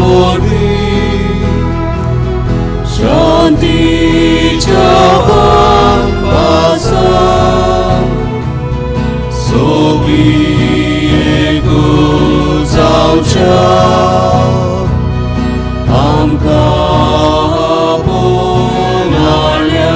वरवीं शांतीच्या पासा सगळीं एकू जावच्या आमकां आपोवन हाडल्या.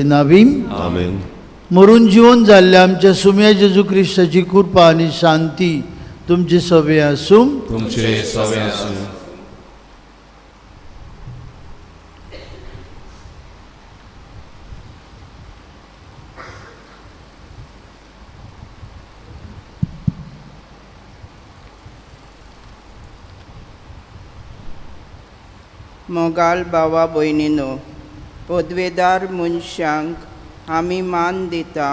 नावीम. आमेन. मरून जिवन जाल्ल्या आमच्या सुम्या जेजू क्रिस्ताची कृपा आनी शांती तुमचे सवे आसूं. तुमचे सवे आसूं. मोगाल भावा भयणीनो, पदवेदार मनशांक आमी मान दिता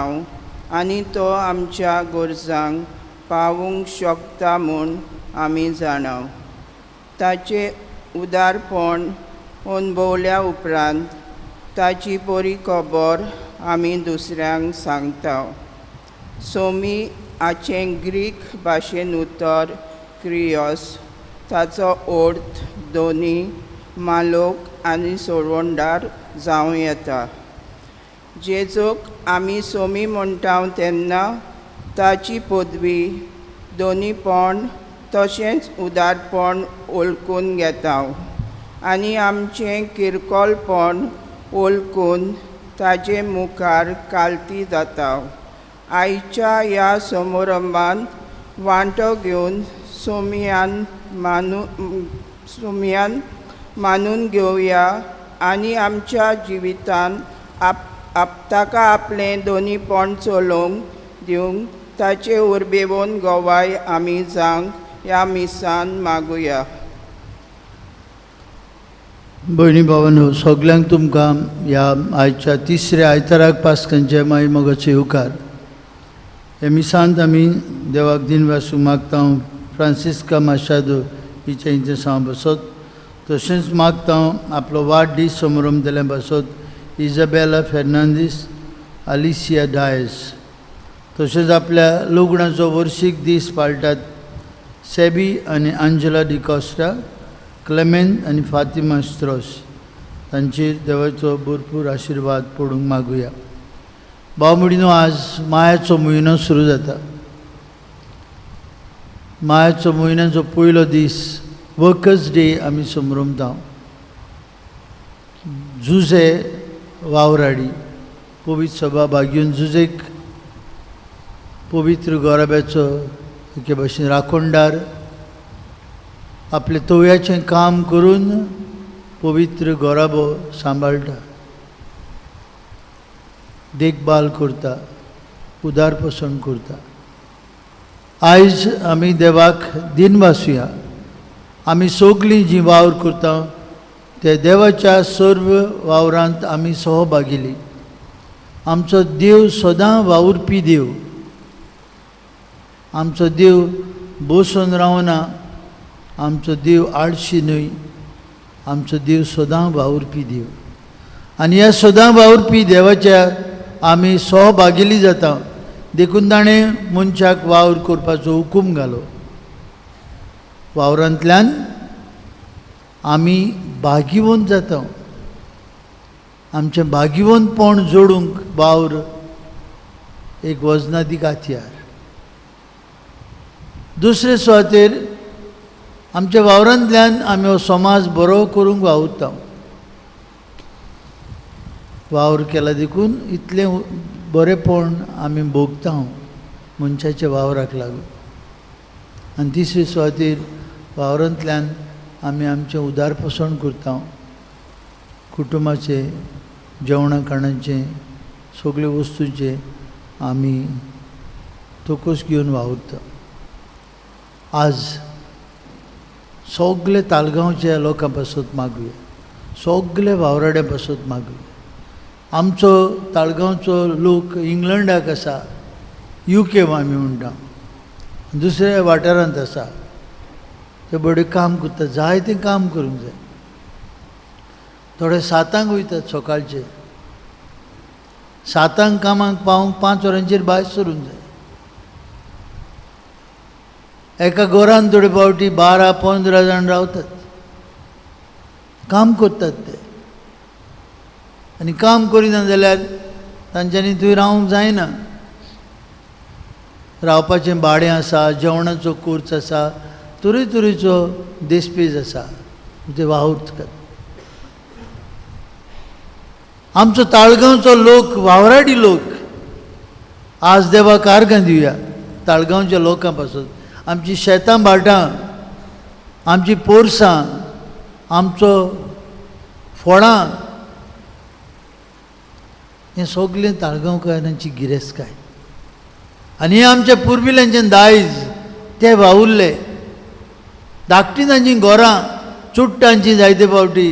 आनी तो आमच्या गरजांक पावूंक शकता म्हूण आमी जाणा. ताचें उदारपण अणभवल्या उपरांत ताची बरी खबर आमी दुसऱ्यांक सांगता. सोमी हाचें ग्रीक भाशेन उतर क्रियोस, ताचो अर्थ दोनी मालोक आनी सोडवणदार जावं येता. जेजूक आमी सोमी म्हणटा तेन्ना ताची पदवी दोनीपण तशेंच उदारपण वळखून घेता आनी आमचें किरकोळपण वळखून ताजे मुखार कालती जाता. आयच्या ह्या समारंभांत वांटो घेवन सोमयान मानून घेवया आनी आमच्या जिवितान आप ताका आपलें दोनीपण चलोवंक दिवंक ताचे उर्बेवन गवाय आमी जावंक ह्या मिसान मागुया. भयणी भावांनो, सगल्यांक तुमकां ह्या आयच्या तिसऱ्या आयताराक पास्कांचे माई मोगाचे येवकार. हे मिसांत आमी देवाक दिनवासूंक मागता फ्रांसिस्का माशादो हिचें इंतेसांव बसत, तशेंच मागता आपलो वाडदीस समारंभ दिल्या बसत इजाबेला फेर्नांदीस, आलिसिया डायस, तशेंच आपल्या लग्नाचो वर्शीक दीस पाळटात सेबी आनी आंजेला डिकॉस्टा, क्लेमेंत आनी फातिमा स्त्रोस, तांचेर देवाचो भरपूर आशिर्वाद पडूंक मागुया. भाव भयणीनो, आज मायाचो म्हयनो सुरू जाता. मायाचो म्हयन्याचो पयलो दीस वर्कर्स डे आमी समरमता. जुजे वावराडी पवित्र सभा भागीवन जुजेक पवित्र गोराब्याचो एके भाशेन राखणदार आपले तोव्याचें काम करून पवित्र गोराबो सांबाळटा, देखभाल करता, उदारपसण करता. आयज आमी देवाक दिनवासुया. आमी सगळीं जीं वावर करता ते देवाच्या सर्व वावरांत आमी सहभागिली. आमचो देव सदां वावुरपी देव. आमचो देव बसून रावना, आमचो देव आळशी न्हय, आमचो देव सदां वावुरपी देव. आनी ह्या सदां वावुरपी देवाच्या आमी सहभागिली जाता. देखून ताणें मनशाक वावर करपाचो हुकूम घालो. वावरांतल्यान आमी भागिवंत जाता. आमचें भागिवंतपण जोडूंक वावर एक वजनादीक हत्यार. दुसरे सुवातेर आमच्या वावरांतल्यान आमी हो समाज बरो करूंक वावुरता. वावर केला देखून इतलें बरेंपण आमी भोगता मनशाच्या वावराक लागून. आनी तिसरे सुवातेर वावरांतल्यान आमी आमचें उदारपोसण करता, कुटुंबाचें, जेवणा खाणाचें, सगळ्यो वस्तूंचें आमी तोकोस घेवन वावुरता. आज सगळे तालगांवच्या लोकां पासत मागुया, सगळे वावराड्या पासत मागुया. आमचो ताळगांवचो लोक इंग्लंडाक आसा, युके आमी म्हणटा, दुसऱ्या वाठारांत आसा, ते बरें काम करता, जायतें काम करूंक जाय. थोडे 7 वयतात सकाळचे, 7 कामाक पावूंक 5 वरांचेर भायर सरूंक जाय. एका घरान थोडे फावटी 12-15 जाण रावतात, काम करतात ते. आनी काम करिना जाल्यार तांच्यांनी थंय रावंक जायना. रावपाचें भाडें आसा, जेवणाचो खर्च आसा, तरेतरेचो देसपेज आसा, ते वावुरतात. आमचो ताळगांवचो लोक वावराडी लोक आज देवाक आर्गां दिवया. ताळगांवच्या लोकां पासून आमची शेतां भाटां, आमची पोरसां, आमचो फळां, हें सगळें ताळगांवकारांची गिरेस्तकाय. आनी हें आमच्या पुर्विल्यांचें दायज, ते वावुरले. धाकटीं तांचीं घरां, चुट्टांचीं, जायते फावटी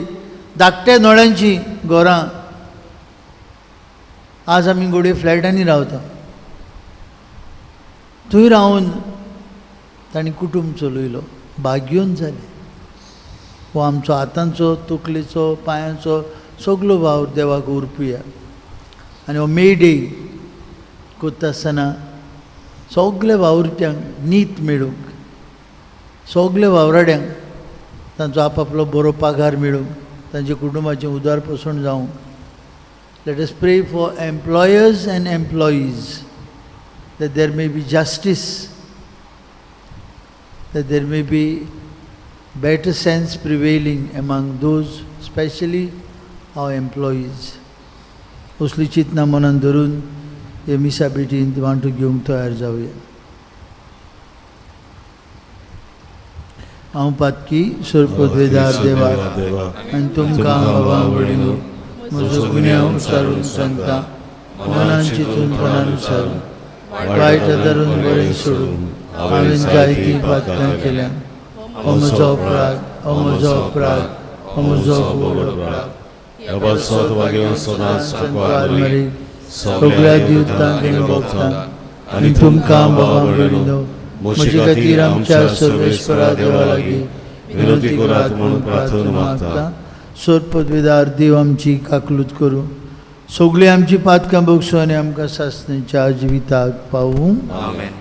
धाकट्या नळ्यांचीं घरां. आज आमी घडये फ्लॅटांनी रावता, थंय रावन तांणी कुटूंब चलयलो, भाग्योन जालें. हो आमचो हातांचो, तकलेचो, पांयांचो सगलो वावर देवाक उरपुया. आनी हो मे डे करता आसतना सगल्या वावुरप्यांक नीत मेळूंक, सगल्या वावराड्यांक तांचो आपआपलो बरो पगार मेळूंक, तांच्या कुटुंबाचें उदारपोसण जावंक. Let us pray for employers and employees that there may be justice, that there may be better sense prevailing among those, especially our employees. असली चिंतना मनान धरून हे मिसा भेटींत वांटो घेवंक तयार जावया. हांव पातकी सोरपदवेदार देवा आनी तुमकां बाबा वडील म्हजो गुन्यांव विचारून सांगता. मनान चिंतून पणान विचारून वायट धरून बरें सोडून हांवें जायतीं पातकां केल्यात. हो म्हजो अपराध, हो म्हजो अपराध, हो म्हजो व्हड अपराध. सगळ्या दिवतांक आनी भक्तांक आनी तुमकां बाबा भयणीनो म्हजे खातीर आमच्या सर्वेस्परा देवा लागीं विनंती करात म्हणून प्रार्थना मागता. सोरपदवेदार देव आमची काकलूत करूं, सगळीं आमची पातकां भोगसूं आनी आमकां सासणेच्या जिविताक पावूं. आमेन.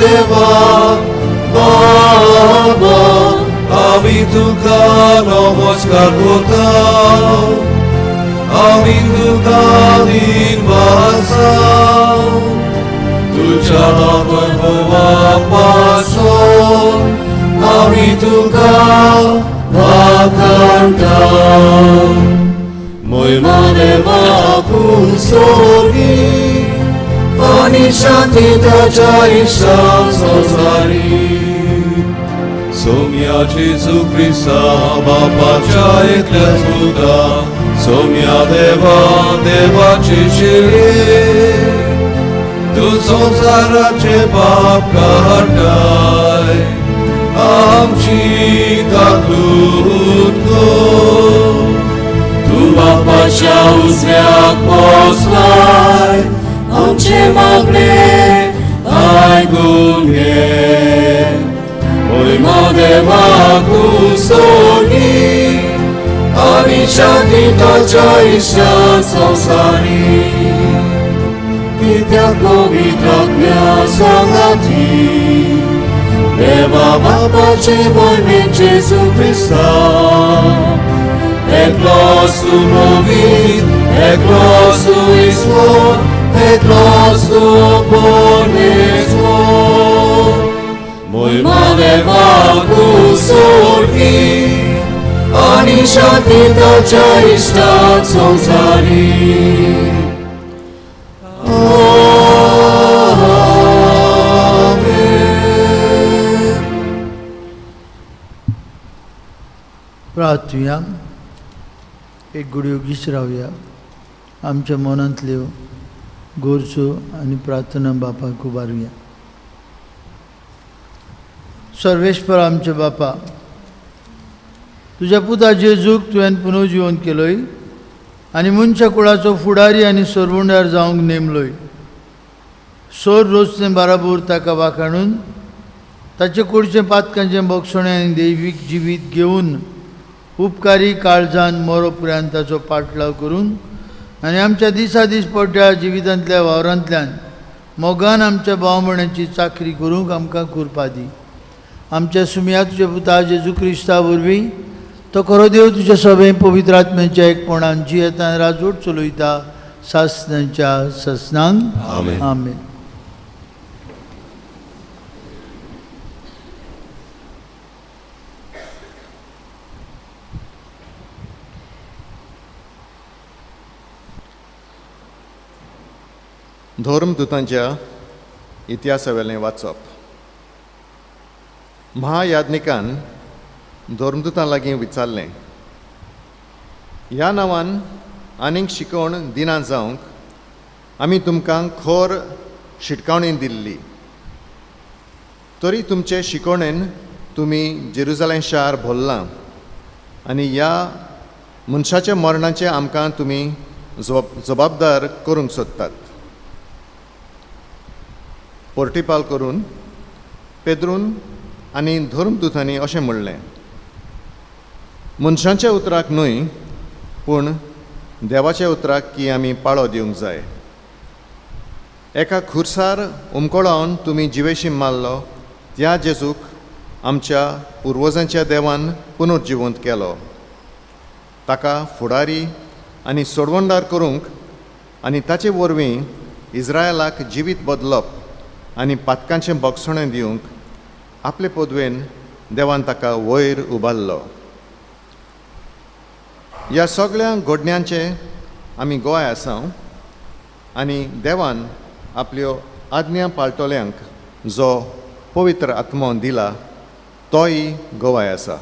Deva, Baba. आमी तुका नमस्कार करता, आमी तुका दिनवासा, तुज्या नांवा पासून आमी तुका वाखाणटा. मोयमा देवाकू सोगी आनी शांती ताच्या इश्टाक संवसारी. सोम्या जेजू क्रिस्ता बापाच्या एकल्याच पुता, सोम्या देवा देवाचे शिरे, तूं संवसाराचे पाप काडटाय, आमची काकूत कर. तूं बापाच्या उजव्याक बसलाय, आमचे मागणें आयकून घे. मोयमा देवाकू सोगी आनी शांती ताच्या इश्टाक संवसारी. कित्याक पवित्र आत्म्या सांगाती देवा बापाचे मोहिमेन जेजू क्रिस्ता, एकलोच तूं पवित्र, एकलोच तूं ईश्वर, एकलोच तूं परमेश्वर. मोयमा देवाकू सोगी आनी शांती ताच्या इश्टाक संवसारी. प्रार्थुया. एक घडयो गीस रावया. आमच्या मनांतल्यो गरजो आनी प्रार्थना बापाक उबारुया. सर्वेश्वर आमच्या बापा, तुज्या पुता जेजूक तुवें पुनर्जिवन केलोय आनी मनशा कुळाचो फुडारी आनी सरवंडार जावंक नेमलोय. सोर रोजचें बाराबोर ताका वाखाणून ताचे कुडचें पातकांचें बोगसणें आनी दैवीक जिवीत घेवन उपकारी काळजान मरो उपरांत ताचो पाटलाव करून आनी आमच्या दिसा दीस पडट्या जिवितांतल्या वावरांतल्यान मोगान आमच्या भावभणाची चाकरी करूंक आमकां कृपा दी. आमच्या सुमया तुज्या पुता जेजू क्रिस्ता वरवीं तो खरो देव तुज्या सगळें पवित्र आत्म्याच्या एकपणान जियेतान राजवट चलयता सासनाच्या ससनांक. आमेन. आमेन. धर्मदूतांच्या इतिहासावेलें वाचप. महायाज्ञिकान धर्मदूतां लागीं विचारलें, ह्या नांवान आनीक शिकवण दिना जावंक आमी तुमकां खर शिटकावणी दिल्ली, तरी तुमचे शिकवणेन तुमी जेरुजालेम शार भरलां आनी ह्या मनशाच्या मरणाचें आमकां तुमी जबाबदार करूंक सोदतात. पोर्टिपाल करून पेद्रून आनी धर्मदूतांनी अशें म्हणलें, मनशांच्या उतराक न्हय पूण देवाच्या उतराक की आमी पाळो दिवंक जाय. एका खुर्सार उमकोळावन तुमी जिवेशी मारलो त्या जेजूक आमच्या पुर्वजांच्या देवान पुनर्जिवंत केलो. ताका फुडारी आनी सोडवणदार करूंक आनी ताचे वरवीं इस्रायलाक जिवीत बदलप आनी पातकांचें बोगसणें दिवंक आपले पदवेन देवान ताका वयर उबारलो. ह्या सगळ्या घडण्यांचे आमी गोवाय आसा आनी देवान आपल्यो आज्ञा पाळटल्यांक जो पवित्र आत्मो दिला तोय गोवाय आसा.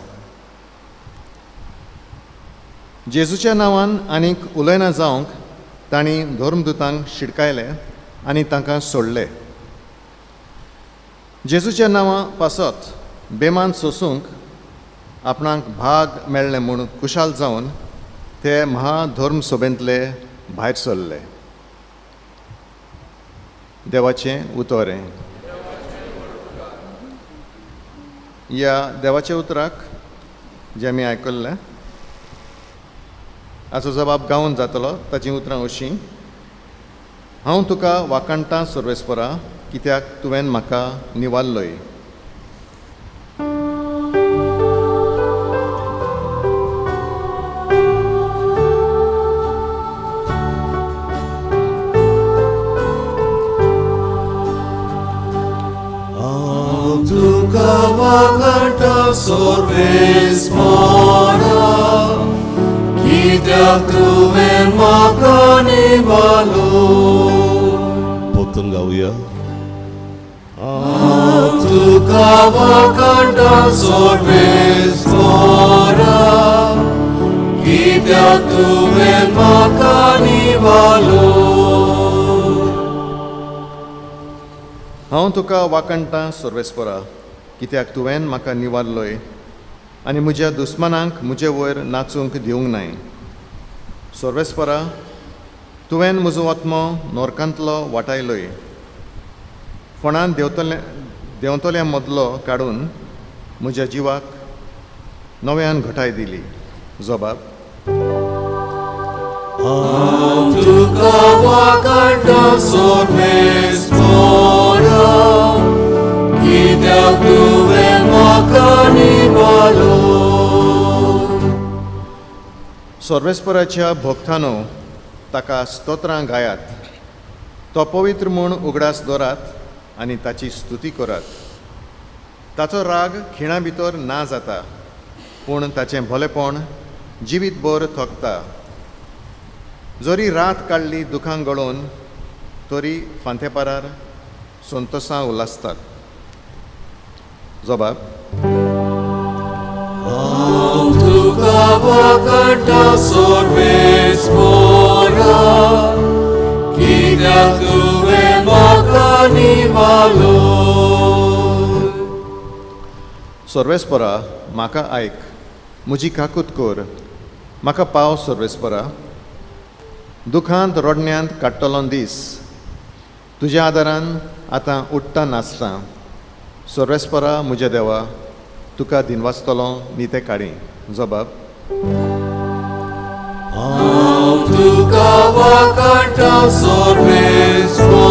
जेजूच्या नांवान आनीक उलयना जावंक तांणी धर्मदूतांक शिडकायले आनी तांकां सोडले. जेजूच्या नांवा पासत बेमान सोसूंक आपणाक भाग मेळ्ळें म्हूण खुशाल जावन ते महाधर्म सभेंतले भायर सरले. देवाचें उतर. ह्या देवाच्या उतराक जें आमी आयकल्लें हाचो जबाब गावन जातलो. ताचीं उतरां अशीं: हांव तुका वाखाणटां सर्वेस्परा, कित्याक तुवें म्हाका निवारलोय. सोर्वेस्पोरा कित्याक तुवें म्हाका निवालो. पोतून गावया. हांव तुका वाखाणटा सोर्वेस्पोरा कित्याक तुवें म्हाका निवालो. हांव तुका वाखाणटां सर्वेस्परा, कित्याक तुवें म्हाका निवारलोय आनी म्हज्या दुस्मानांक म्हजे वयर नाचूंक दिवंक नाय. सर्वेस्परा, तुवें म्हजो आत्मो नोरकांतलो वाटायलोय, फोंडान देंवतल्या मदलो काडून म्हज्या जिवाक नव्यान घटाय दिली. जबाब. हांव तुका वाखाणटां सोर्वेस्पोरा कित्याक तुवें म्हाका निवालो. सर्वेस्पराच्या भक्तानो, ताका स्तोत्रां गायात, तो पवित्र म्हूण उगडास दवरात आनी ताची स्तुती करात. ताचो राग खिणा भितर ना जाता, पूण ताचें भलेपण जिवीतभर थकता. जरी रात काडली दुखां गळोवन, तरी फांतेपारार संतोसां उल्हासतात. जबाब. हांव तुका वाखाणटां सोर्वेस्पोरा कित्याक तुवें म्हाका निवालो. सर्वेस्परा, म्हाका आयक, म्हजी काकूत कर, म्हाका पाव सर्वेस्परा. दुखांत रडण्यांत काडटलो दीस, तुज्या आदारान आतां उठ्ठा नाचता. सर्वेस्परा म्हज्या देवा, तुका दिनवासतलो निते काडी. जबाब. हांव तुका वाखाणटां सोर्वेस्पोरा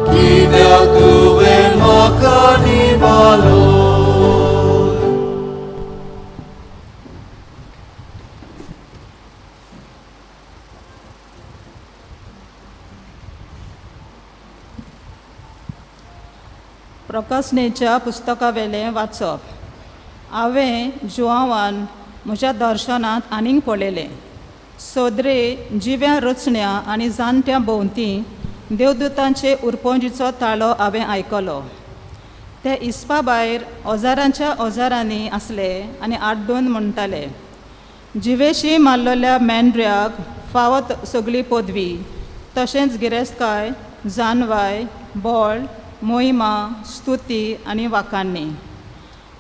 कित्याक तुवें म्हाका निवालो. प्रकाशनेच्या पुस्तकावेलें वाचप. हांवें जुआवान म्हज्या दर्शनांत आनीक पळयलें, सोदरे जिव्या रचण्या आनी जाणट्या भोंवती देवदूतांचे उरपोंजीचो ताळो हांवें आयकलो. ते इस्पा भायर हजारांच्या हजारांनी आसले आनी आड्डून म्हणटाले, जिवेशी मारलेल्या मेंढऱ्याक फावत सगळी पदवी, तशेंच गिरेस्तकाय, जानवाय, बळ, मोहिमा, स्तुती आनी वाखाणणी.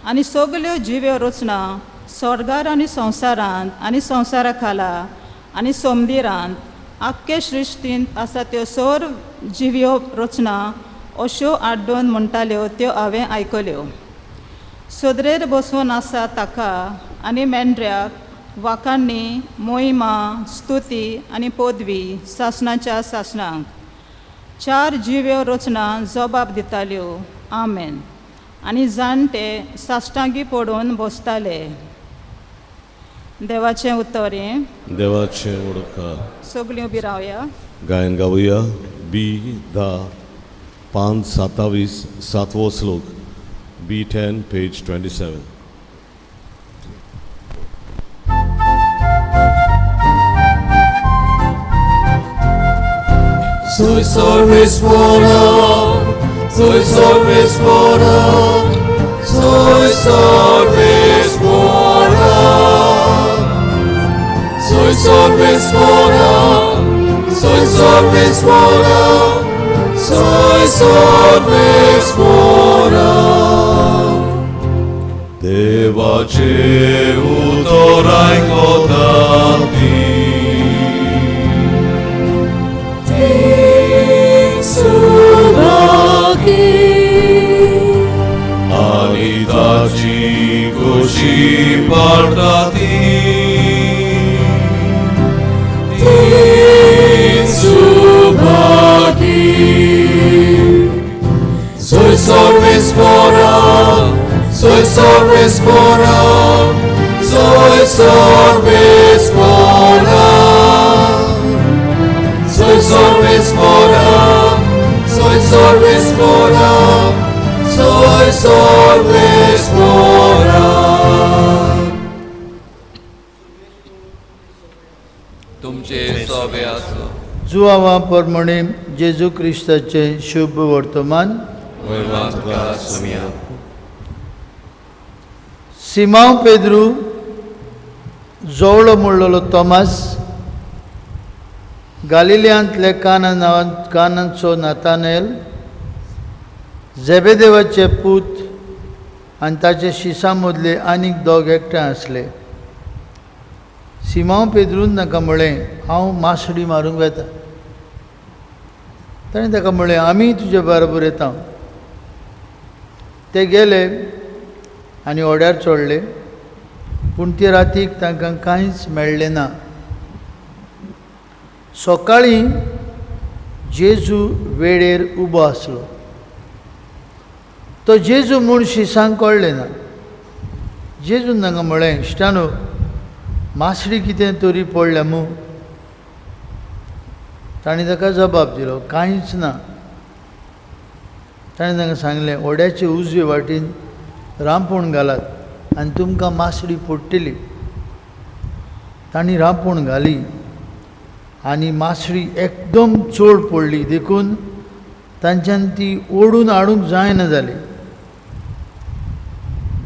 आनी सगल्यो जिव्यो रचना स्वर्गार आनी संवसारांत आनी संवसारा खाला आनी सोमदिरांत आख्खे सृश्टींत आसा त्यो सर्व जिव्यो रचना अश्यो आड्डून म्हणटाल्यो त्यो हांवें आयकल्यो. सदरेर बसून आसा ताका आनी मेंढऱ्याक वाखाणणी, मोहिमा, स्तुती आनी पदवी सासणाच्या सासणांक. चार जिव्यो रचना जबाब दिताल्यो, आमेन. आनी जाणटे साश्टांगी पडून बसताले. देवाचें उतर हें. देवाचें उडका. सगळीं उबी रावया. गायन गावया. बी 10 5 27 सातवो श्लोक. बी 10 पेज 27. Soy sorvespora, soy sorvespora, soy sorvespora. Soy sorvespora, soy sorvespora, soy sorvespora. Devache utorai kotati. Ani tachi kushi partati. Tsubaki. Soy sorvespora, soy sorvespora, soy sorvespora. Soy sorvespora, soy sorvespora, soy Soy sorbes mora. तुमचे सोबे आसो. जुवावा प्रमाणे जेजू क्रिस्ताचें शुभ वर्तमान. वयमा तुका सुमिया. सिमांव पेद्रू, जोवळो म्हणलेलो तोमास, गालिलियांतले काना नांवान कानाचो नातानेल, जेबेदेवाचे पूत आनी ताचे शिसां मदले आनीक दोग एकठांय आसले. सिमांव पेद्रून ताका म्हळें, हांव मासडी मारूंक वेता. ताणें ताका म्हळें, आमी तुजे बरोबर येता. ते गेले आनी होड्यार चडले, पूण ते रातीक तांकां कांयच मेळ्ळें ना. सकाळीं जेजू वेळेर उबो आसलो. तो जेजू म्हूण शिसांक कळ्ळें ना. जेजून तांकां म्हळें, इश्टानो, मासडी कितें तरी पडल्या मू? ताणें ताका जबाब दिलो, कांयच ना. ताणें तांकां सांगलें, होड्याचे उजवे वाटेन रांपोण घालात आनी तुमकां मासडी पडटली. तांणी रांपोण घाली आनी मासडी एकदम चड पडली, देखून तांच्यान ती ओडून हाडूंक जायना जाली.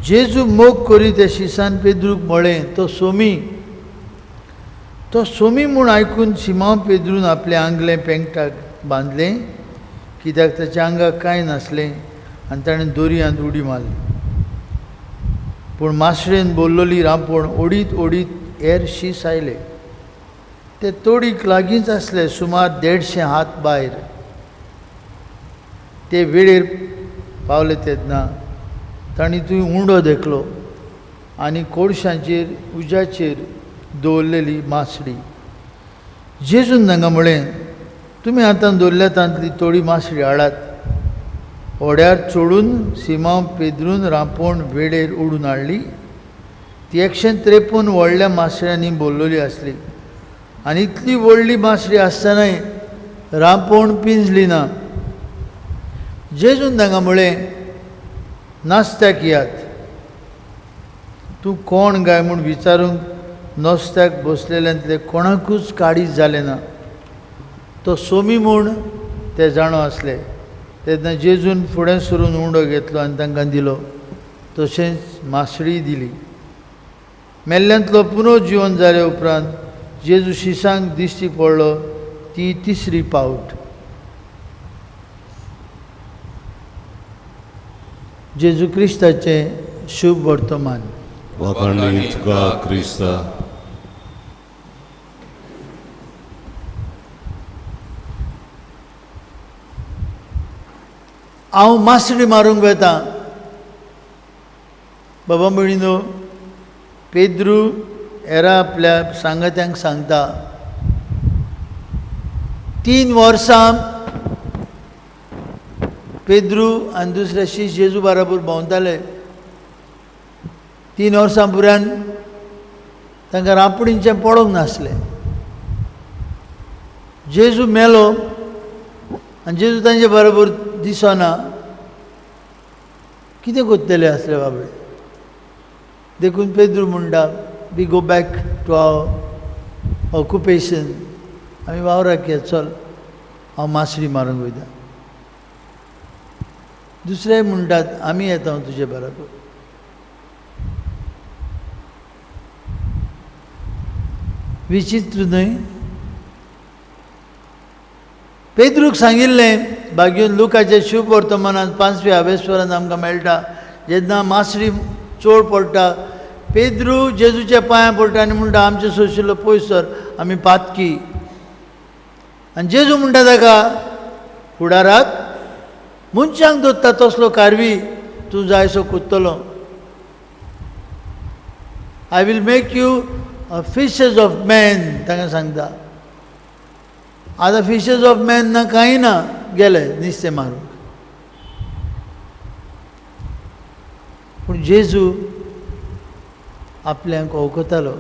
जेजू मोग करी त्या शिसान पेद्रूक म्हळें, तो सोमी. तो सोमी म्हूण आयकून सिमांव पेद्रून आपलें आंगलें पेंगटाक बांदलें, कित्याक ताच्या आंगाक कांय नासलें, आनी ताणें दोरयांत उडी मारली. पूण मासळेन बोल्लोली रांपोण ओडीत ओडीत हेर शीस आयले. ते तोडीक लागींच आसले, सुमार 150 हात भायर. ते वेळेर पावले तेन्ना तांणी थंय उंडो देखलो आनी कोळशांचेर उज्याचेर दवरलेली मासडी. जेजून तांकां म्हळें, तुमी आतां दवरल्या तांतली थोडी मासडी हाडात. होड्यार चडून सिमांव पेद्रून रांपोण वेळेर ओडून हाडली. ती 153 व्हडल्या मासळ्यांनी भरलेली आसली आनी इतली व्हडली मासळी आसतनाय रांपोण पिंजली ना. जेजून तांकां म्हळें, नास्त्याक येयात. तूं कोण काय म्हूण विचारूंक नस्त्याक बसलेल्यांतले कोणाकूच काळीज जालें ना. तो सोमी म्हूण ते जाणो आसले. तेन्ना जेजून फुडें सरून उंडो घेतलो आनी तांकां दिलो, तशेंच मासळी दिली. मेल्ल्यांतलो पुनर्जिवन जाले उपरांत जेजू शिसांक दिश्टी पडलो ती तिसरी पावट. जेजू क्रिस्ताचें शुभ वर्तमान. वाखाणणी तुका क्रिस्ता. हांव मासडी मारूंक वेता. बाबा भयणीनो, पेद्रू हेरा आपल्या सांगात्यांक सांगता, 3 वर्सां पेद्रू आनी दुसरे शीश जेजू बराबर भोंवताले. 3 वर्सां पुरान तांकां रांपणीचें पडोंक नासलें. जेजू मेलो आनी जेजू तांचे बरोबर दिसना. कितें करतले आसले बाबडे? देखून पेद्रू म्हणटा, we go back to our occupation. आमी वावराक या, चल हांव मासडी मारूंक वयता. दुसरे म्हणटात, आमी येता तुजे बरोबर. विचित्र न्हय? पेद्रूक सांगिल्लें बागेवन लुकाच्या शुभ वर्तमानांत 5व्या अभ्यासवरांत आमकां मेळटा, जेन्ना मासडी चोड पडटा, पेद्रू जेजूच्या पांयां पडटा आनी म्हणटा, आमचे सोशिल्लो पयस सर, आमी पातकी. आनी जेजू म्हणटा ताका, फुडाराक मनशांक दोत्ता तसलो कारवी तूं जायसो कोत्तलो. I will make you fishers of men, तांकां सांगता. आतां फिशर्स ऑफ मॅन ना कांय ना, गेले नुस्तें मारूंक. पूण जेजू आपल्यांक वळखतालो.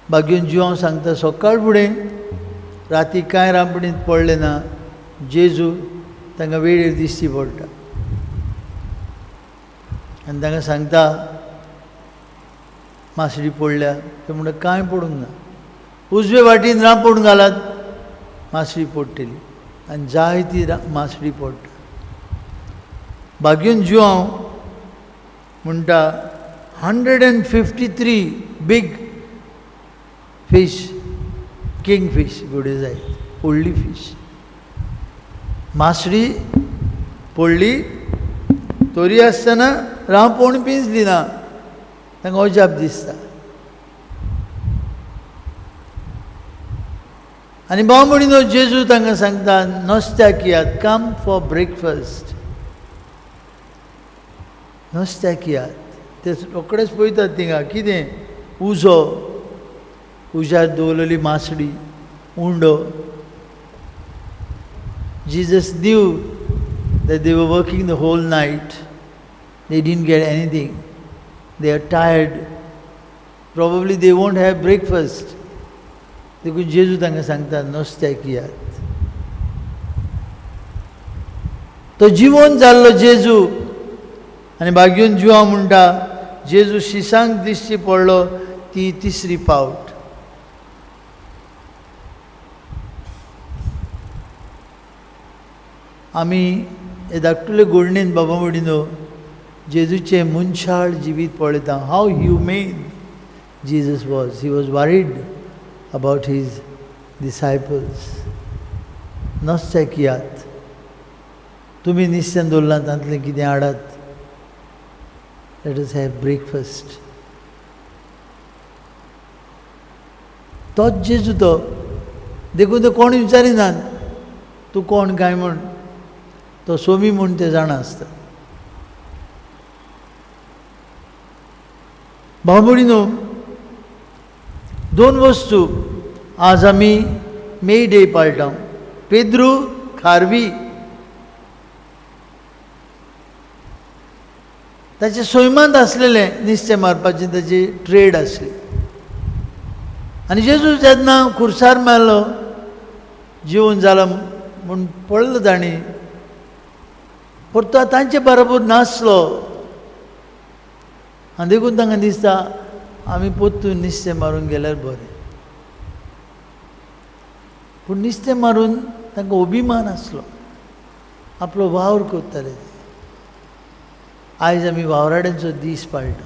बागेवन जिवांव सांगता, सकाळ फुडें राती कांय रांपणींत पडलें ना, जेजू तांकां वेळेर दिश्टी पडटा आनी तांकां सांगता मासडी पडल्या. ते म्हणटा कांय पडूंक ना, उजवे वाटेन रांपोण घालात मासडी पडटली. आनी जाय ती मासडी पडटा. भाग्यून जुआंव म्हणटा 153 बीग फीश, किंग फीश घोडे जायत व्हडली फीश मासडी पडली. तरी आसतना रांपोण पिंजली ना. तांकां अजाप दिसता. आनी भाव म्हणिनो जेजू तांकां सांगता नुस्त्याक येयात, कम फॉर ब्रेकफास्ट, नुस्त्याक येयात. ते रोकडेच पळयतात थिंगा कितें उजो, उज्यार दवरलेली मासडी, उंडो. Jesus knew that they were working the whole night. They didn't get anything. They are tired. Probably they won't have breakfast. देखून जेजू तांकां सांगता नुस्त्याक येयात. तो जिवन जाल्लो जेजू. आनी भाग्यून जुआंव म्हणटा जेजू शिसांक दिश्टी पडलो ती तिसरी पावट. आमी हे धाकटुले गोडणेन बाबा वडिनो जेजूचें मनशाळ जिवीत पळयता. How humane Jesus was. He was worried about his disciples. नुस्त्याक येयात, तुमी निस्त्यान दवरलां तातूंतलें कितें हाडात. Let us have breakfast. तोच जेजू तो. देखून तो कोण विचारिनात तूं कोण काय म्हूण, तो सोमी म्हूण ते जाणा आसता. भाव भयणीनो, दोन वस्तू आज आमी मे डे पाळटा. पेद्रू खारवी ताचे सैमांत आसलेलें नुस्तें मारपाची ताची ट्रेड आसली. आनी जेजू जेन्ना खुर्सार मारलो जिवन जाला म्हूण पडलो तांणी, परतो तांचे बरोबर नासलो. आनी देखून तांकां दिसता आमी परतून नुस्तें मारून गेल्यार बरें. पूण नुस्तें मारून तांकां अभिमान आसलो, आपलो वावर करताले ते. आयज आमी वावराड्यांचो दीस पाळटा.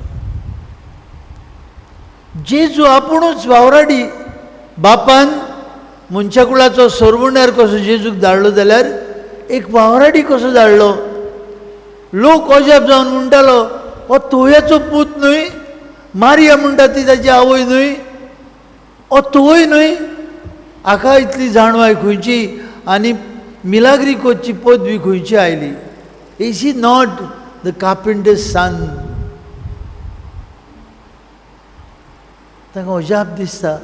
जेजू आपुणूच वावराडी. बापान मनशाकुळाचो सरवण्यार कसो जेजूक धाडलो जाल्यार एक वावराडी कसो धाडलो. लोक अजाप जावन म्हणटालो हो तोयाचो पूत न्हय, मारिया म्हणटा ती ताची आवय न्हय, हो तोय न्हय, हाका इतली जाणवाय खंयची आनी मिलाग्री कोची पदवी खंयची आयली. Is he not the carpenter's son? तांकां अजाप दिसता.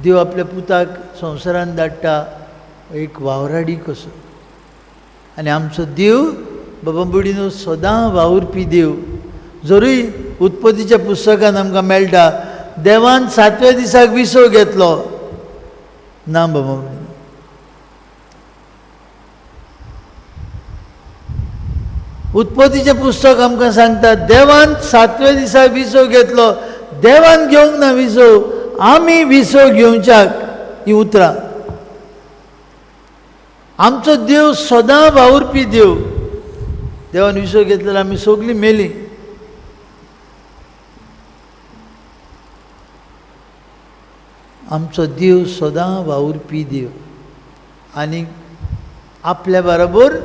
देव आपल्या पुताक संवसारान धाडटा एक वावराडी कसो. आनी आमचो देव बाबा बुडीनो सदां वावुरपी देव. जरूय उत्पत्तीच्या पुस्तकान आमकां मेळटा देवान सातव्या दिसाक विसव घेतलो ना बाबा बुडीनो. उत्पत्तीचें पुस्तक आमकां सांगता देवान सातव्या दिसा विसव घेतलो. देवान घेवंक ना विसव, आमी विसव घेवच्याक ही उतरां. आमचो देव सदां वावुरपी देव. देवान विसव घेतल्यार आमी सगळीं मेलीं. आमचो देव सदां वावुरपी देव आनी आपल्या बरोबर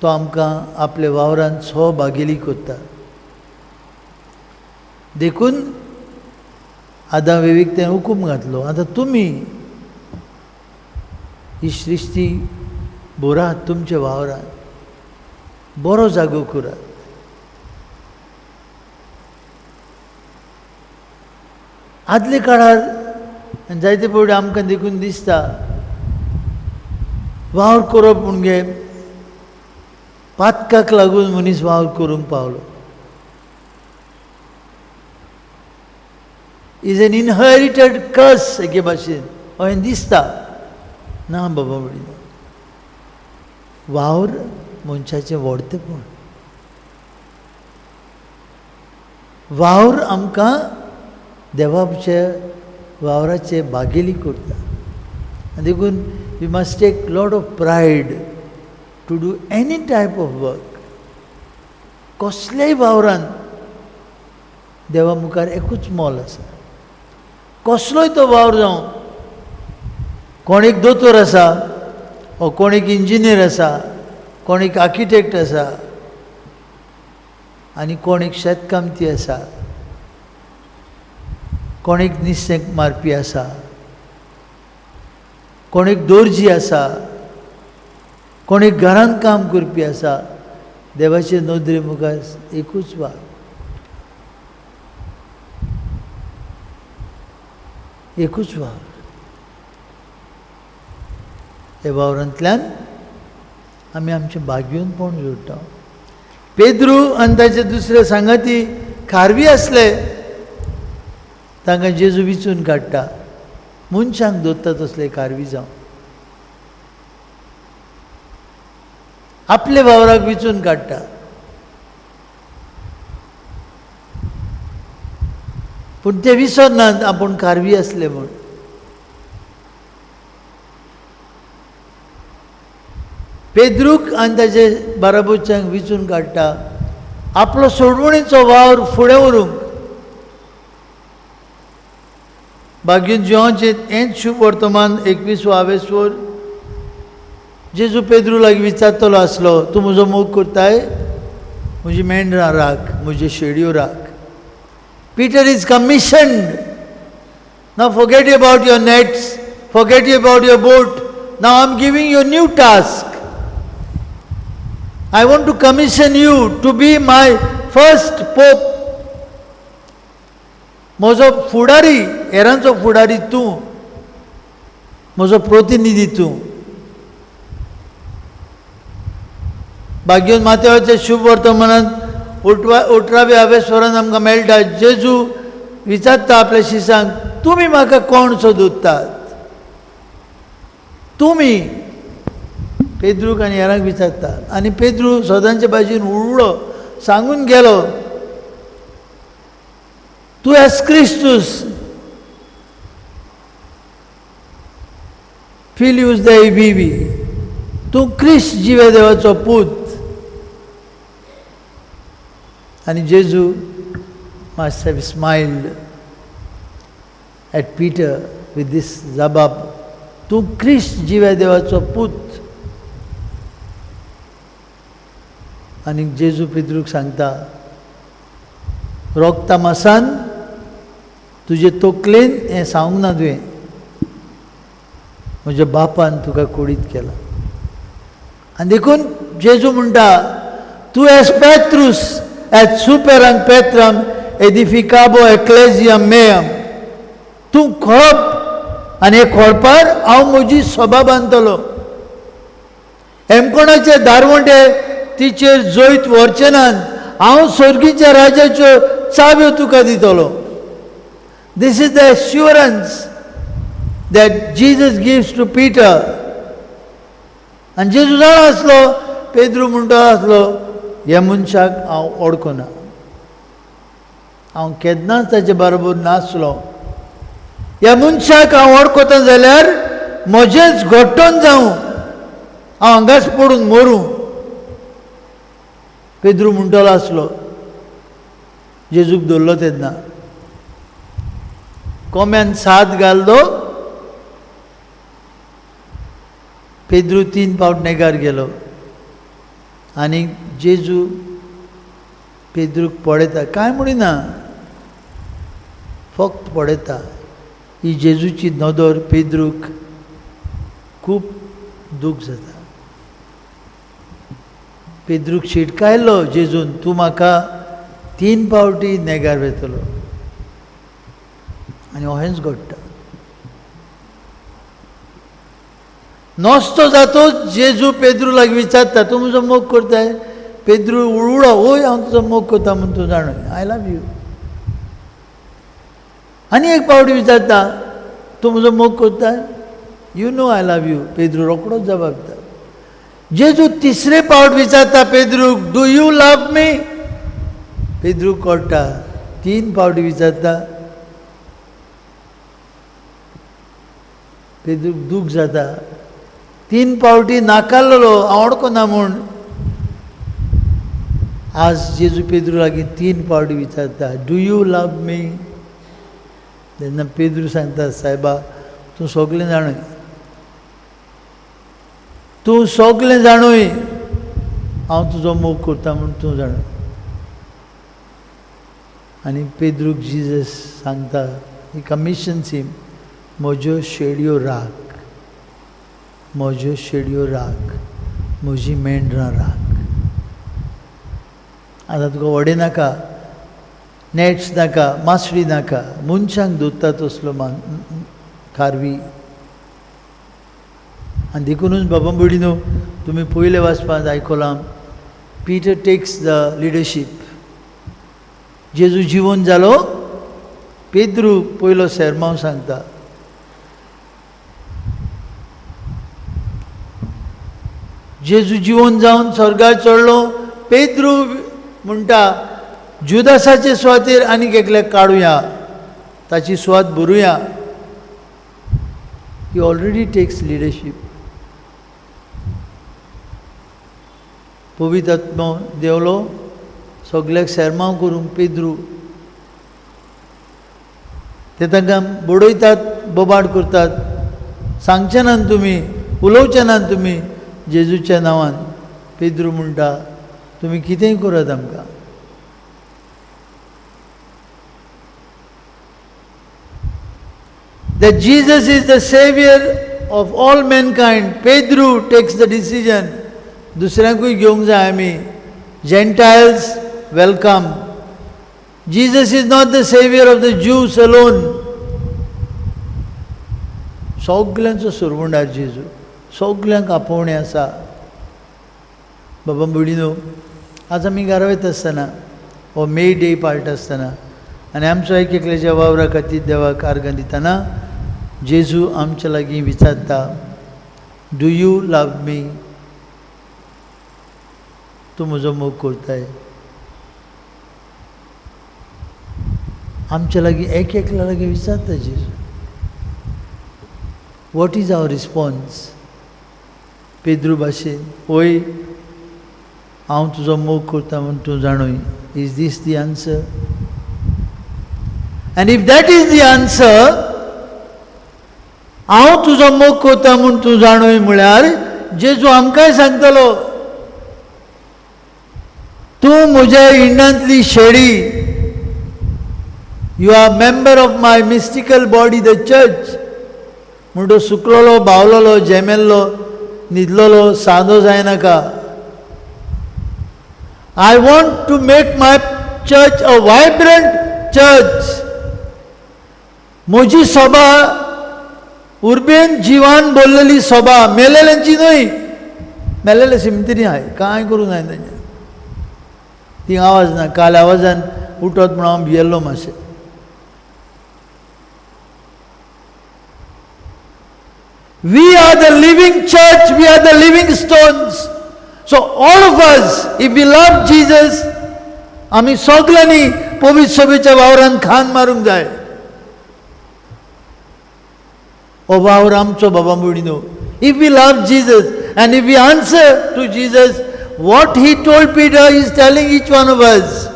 तो आमकां आपल्या वावरान सहभागेली करता. देखून आदां वेवीक तें हुकूम घातलो, आतां तुमी ही सृश्टी भरात तुमच्या वावरान, बरो जागो करात. आदले काळार आनी जायते फावटी आमकां देखून दिसता वावर करप म्हणजे पातकाक लागून मनीस वावर करूंक पावलो. Is N इनहेरिटेड कर्स एके भाशेन अशें दिसता. ना बाबा म्हणिना, वावर मनशाचें व्हडतेपण. वावर आमकां देवाच्या वावराचे भागेली करता. आनी देखून we must take lot of pride to do any type of work. कसल्याय वावरान देवा मुखार एकूच मोल आसा. कसलोय तो वावर जावं, कोण एक दोतोर आसा, वो कोण एक इंजिनियर आसा, कोण एक आर्किटेक्ट आसा, आनी कोण एक शेतकामती आसा, कोण एक निस्तें मारपी आसा, कोण एक दोर्जी आसा, कोण एक घरांत काम करपी आसा, देवाचे नदरे मुखार एकूच वावर. एकूच वावर. ह्या वावरांतल्यान आमी आमचें भाग्यपण जोडटा. पेद्रू आनी ताचे दुसरे सांगाती खारवी आसले, तांकां जेजू विचून काडटा. मनशांक दवरता तसले खारवी जावं, आपले वावराक विचून काडटा. पूण ते विसरनात आपूण खारवी आसले म्हूण. पेद्रूक आनी ताचे बाराबोरच्यांक विचून काडटा आपलो सोडवणीचो वावर फुडें व्हरूंक. बागीन जिवाचें हेंच शुभ वर्तमान 21वो आवेसवर जेजू पेद्रू लागीं विचारतलो आसलो, तूं म्हजो मोग करताय, म्हजी मेंढरां राख, म्हज्यो शेडयो राख. Peter is commissioned. Now forget about your nets, forget about your boat. Now I am giving you new task. I want to commission you to be my first pope. म्हजो फुडारी, हेरांचो फुडारी तूं, म्हजो प्रतिनिधी तूं. भाग्योन माथ्यावरच्या शुभ वर्तमानांत उठराव्या आवेस्वरान आमकां मेळटा. जेजू विचारता आपल्या शिसांक, तुमी म्हाका कोण सोदतात? तुमी पेद्रूक आनी हेरांक विचारता. आनी पेद्रू सदांचे भाशेन उडलो, सांगून गेलो, तूं एस क्रिस्तूस, फिल्यूस दे विवी, तूं क्रिस्त जिवे देवाचो पूत. आनी जेजू must have smiled at Peter with this जबाब, तूं क्रिस्त जिवे देवाचो पूत. आनी जेजू पेद्रूक सांगता, रोगता मासान तुजे तोकलेन हें सांगूंक ना तुवें, म्हज्या बापान तुका कुडीत केला. आनी देखून जेजू म्हणटा, तूं एस पेत्रूस एट सुपेरांग पेत्राम एदिफिकाबो एक्लेजियम मेयम, तूं खळप आनी हे खळपार हांव म्हजी सभा बांदतलो. हेमकोणाचे दारवंटे तिचेर जैत व्हरचे नात, हांव सर्गीच्या राजाच्यो चाव्यो तुका दितलो. This is the assurance that Jesus gives to Peter. आनी जेजू जाणा आसलो, पेद्रू म्हणटा आसलो, ह्या मनशाक हांव वळखना, हांव केन्नाच ताचे बरोबर नासलो. ह्या मनशाक हांव वळखता जाल्यार म्हजेंच घडटन जावं, हांव हांगाच पडून मरूं. पेद्रू म्हणटलो आसलो. जेजूक धरलो तेन्ना कोम्यान साद घालो, पेद्रू 3 पावट नेगार गेलो. आनी जेजू पेद्रूक पळयता, कांय म्हणिना, फक्त पळयता. ही जेजूची नदर पेद्रूक खूब दूख जाता. पेद्रूक शिटकायलो जेजून, तूं म्हाका 3 पावटी नेगार वेतलो. आनी अहेंच घडटा. नस्तो जातोच जेजू पेद्रू लागीं विचारता, तूं म्हजो मोग करताय? पेद्रू उडो, वय हांव तुजो मोग करता म्हूण तूं जाणा, I love you. आनी एक पावटी विचारता, तूं म्हजो मोग करताय? You know I love you. Pedro रोकडोच जबाब दिता. जेजू तिसरे पावट विचारता पेद्रूक, do you love me? पेद्रूक कळटा, 3 पावटी विचारता. पेद्रूक दूख जाता, 3 पावटी नाकारलेलो हांव वळखना म्हूण. आज जेजू पेद्रू लागीं 3 पावटी विचारता, do you love मी? तेन्ना पेद्रू सांगता, सायबा तूं सगळें जाणूय, तूं सगळें जाणूय, हांव तुजो मोग करता म्हूण तूं जाणूय. आनी पेद्रूक जिजस सांगता, ही कमिशन्स हिम, म्हज्यो शेडयो राख, म्हज्यो शेडयो राख, म्हजी मेंढरां राख. आतां तुका व्हडें नाका, नॅट्स नाका, मासळी नाका, मनशांक दोत्ता तसलो खारवी. आनी देखुनूच बाबा भयणीनो, तुमी पयले वाचपांत आयकलां, पीटर टेक्स the leadership. जेजू जिवन जालो, पेद्रू पयलो सेरमांव सांगता. जेजू जिवन जावन स्वर्गार चडलो, पेद्रू म्हणटा जुदासाचे सुवातेर आनीक एकल्याक काडुया, ताची सुवात भरुया. He already takes leadership. पवित्र आत्मो देंवलो, सगल्याक सेरमांव करूंक पेद्रू. ते तांकां बडयतात, बोबाड करतात, सांगचे नात तुमी, उलोवचे नात तुमी जेजूच्या नांवान. पेद्रू म्हणटा, तुमी कितेंय करात आमकां. That Jesus is the savior of all mankind. Pedro takes the decision. दुसऱ्यांकूय घेवंक जाय आमी. Gentiles welcome. Jesus is not the savior of the Jews alone. सगल्यांचो सुरवंडार जेजू, सगल्यांक आपोवणें आसा. बाबा भयणीनो, आज आमी घरा वयता आसतना हो मे डे पाळटा आसतना आनी आमचो एक एकल्याच्या वावरा खातीर देवाक आर्गां दितना जेजू आमच्या लागीं विचारता, do you love मी? तूं म्हजो मोग करताय? आमच्या लागीं एक एकल्या लागीं विचारता जेजू. What is our response? Pedro भाशेन, वय हांव तुजो मोग करता म्हूण तूं जाणूय. Is this the answer? And if that is the answer, हांव तुजो मोग करता म्हूण तूं जाणूय म्हळ्यार जेजू आमकांय सांगतलो, तूं म्हज्या इंडांतली शेळी, you are member of my mystical body the church. म्हणटो सुकलोलो, बावलोलो, जेमेल्लो, न्हिदलोलो सादो जायनाका. I want to make my church a vibrant church. म्हजी सभा उर्बेन जिवान बोल्लेली सभा, मेलेल्यांची न्हय. मेलेले सिमतिरी आहाय, कांय करूं जायना तेंच्यांनी, ती आवाज ना. काल आवाजान उठत म्हूण हांव भियेल्लो मातशें. We are the living church, we are the living stones. So all of us, if we love Jesus, आमी सगल्यांनी पवित्र सभेच्या वावरान खान मारूंक जाय. हो वावर आमचो बाबा भयणीनो. If we love Jesus and if we answer to Jesus what he told Peter, he is telling each one of us,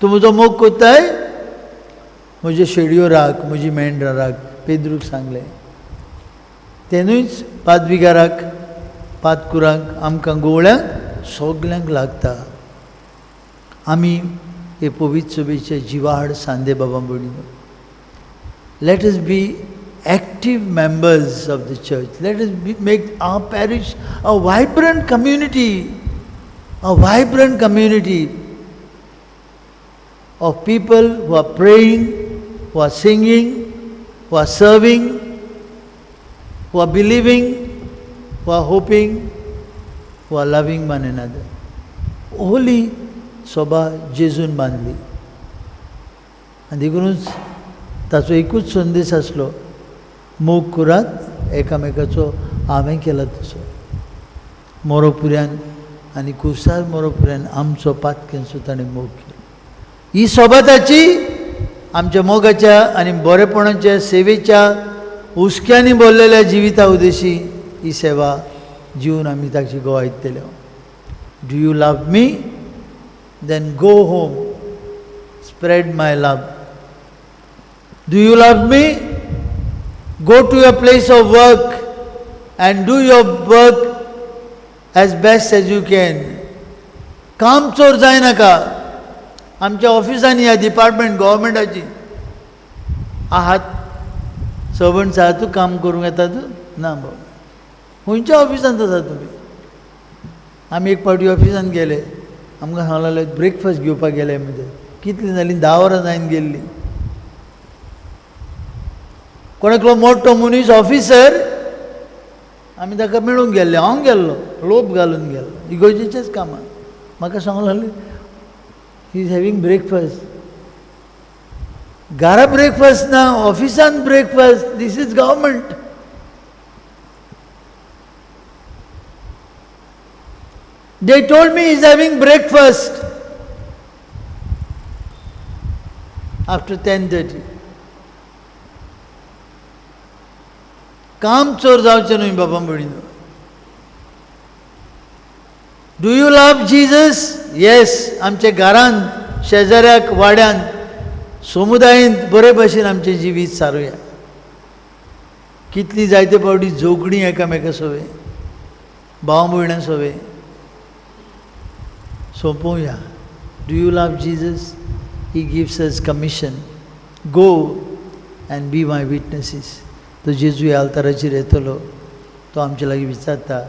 तूं म्हजो मोग करताय, म्हज्यो शेडयो राख, म्हजी मेंढरां राख. पेद्रूक सांगलें. तेनूच पादविगाराक, पादकुरांक, आमकां गोवळ्यांक सगल्यांक लागता. आमी हे पवित्र सभेचे जिवाड सांदे बाबा भयणीनो. Let us be active members of the church. Let us make our parish a vibrant community, a vibrant community of people who are praying, who are singing, who are serving, who are believing, who are hoping, who are loving one another. Holy सभा जेजून बांदली आनी देखूनच ताचो एकूच संदेश आसलो, मोग करात एकामेकाचो, हांवें केला तसो. मोरोपुऱ्यान आनी कुसार मोरोपुऱ्यान आमचो पातक्यांचो ताणें मोग केलो. ही सोबाताची आमच्या मोगाच्या आनी बरेपणाच्या सेवेच्या हुस्क्यांनी भरलेल्या जिविता उद्देशी ही सेवा जिवन आमी ताची गोवा दितले. Do you love me? Then go home, spread my love. Do you love me? Go to your place of work and do your work as best as you can. काम चोर जायनाका. आमच्या ऑफिसांनी ह्या डिपार्टमेंट गव्हर्मेंटाची आहात सर्वंट्स आहा, तूं काम करूंक येता तूं ना बाबा. खंयच्या ऑफिसांत आसा तुमी? आमी एक पावटी ऑफिसांत गेले, आमकां सांगलें लागलें ब्रेकफास्ट घेवपाक गेले. म्हणजे कितलीं जालीं, 10 वरां जायन गेल्लीं. कोण एकलो मोठो मनीस ऑफिसर, आमी ताका मेळूंक गेल्ले. हांव गेल्लो, लोप घालून गेल्लो इगोजेच्याच कामाक. म्हाका सांगूंक लागले he is having breakfast. घरा ब्रेकफास्ट ना, ऑफिसान breakfast. This is government. They told me he is having breakfast after 10:30. काम चोर जावचें न्हय बाबा भयणीनो. Do you love Jesus? Yes. आमच्या घरांत, शेजाऱ्याक, वाड्यांत, समुदायेंत बरे भशेन आमचें जिवीत सारुया. कितली जायते फावटी झगडीं एकामेका सोवे, भाव भयणां सोवे सोंपोवया. Do you love Jesus? He gives us commission, go and be my witnesses. तो जेजू ह्या आल्ताराचेर येतलो, तो आमचे लागीं विचारता,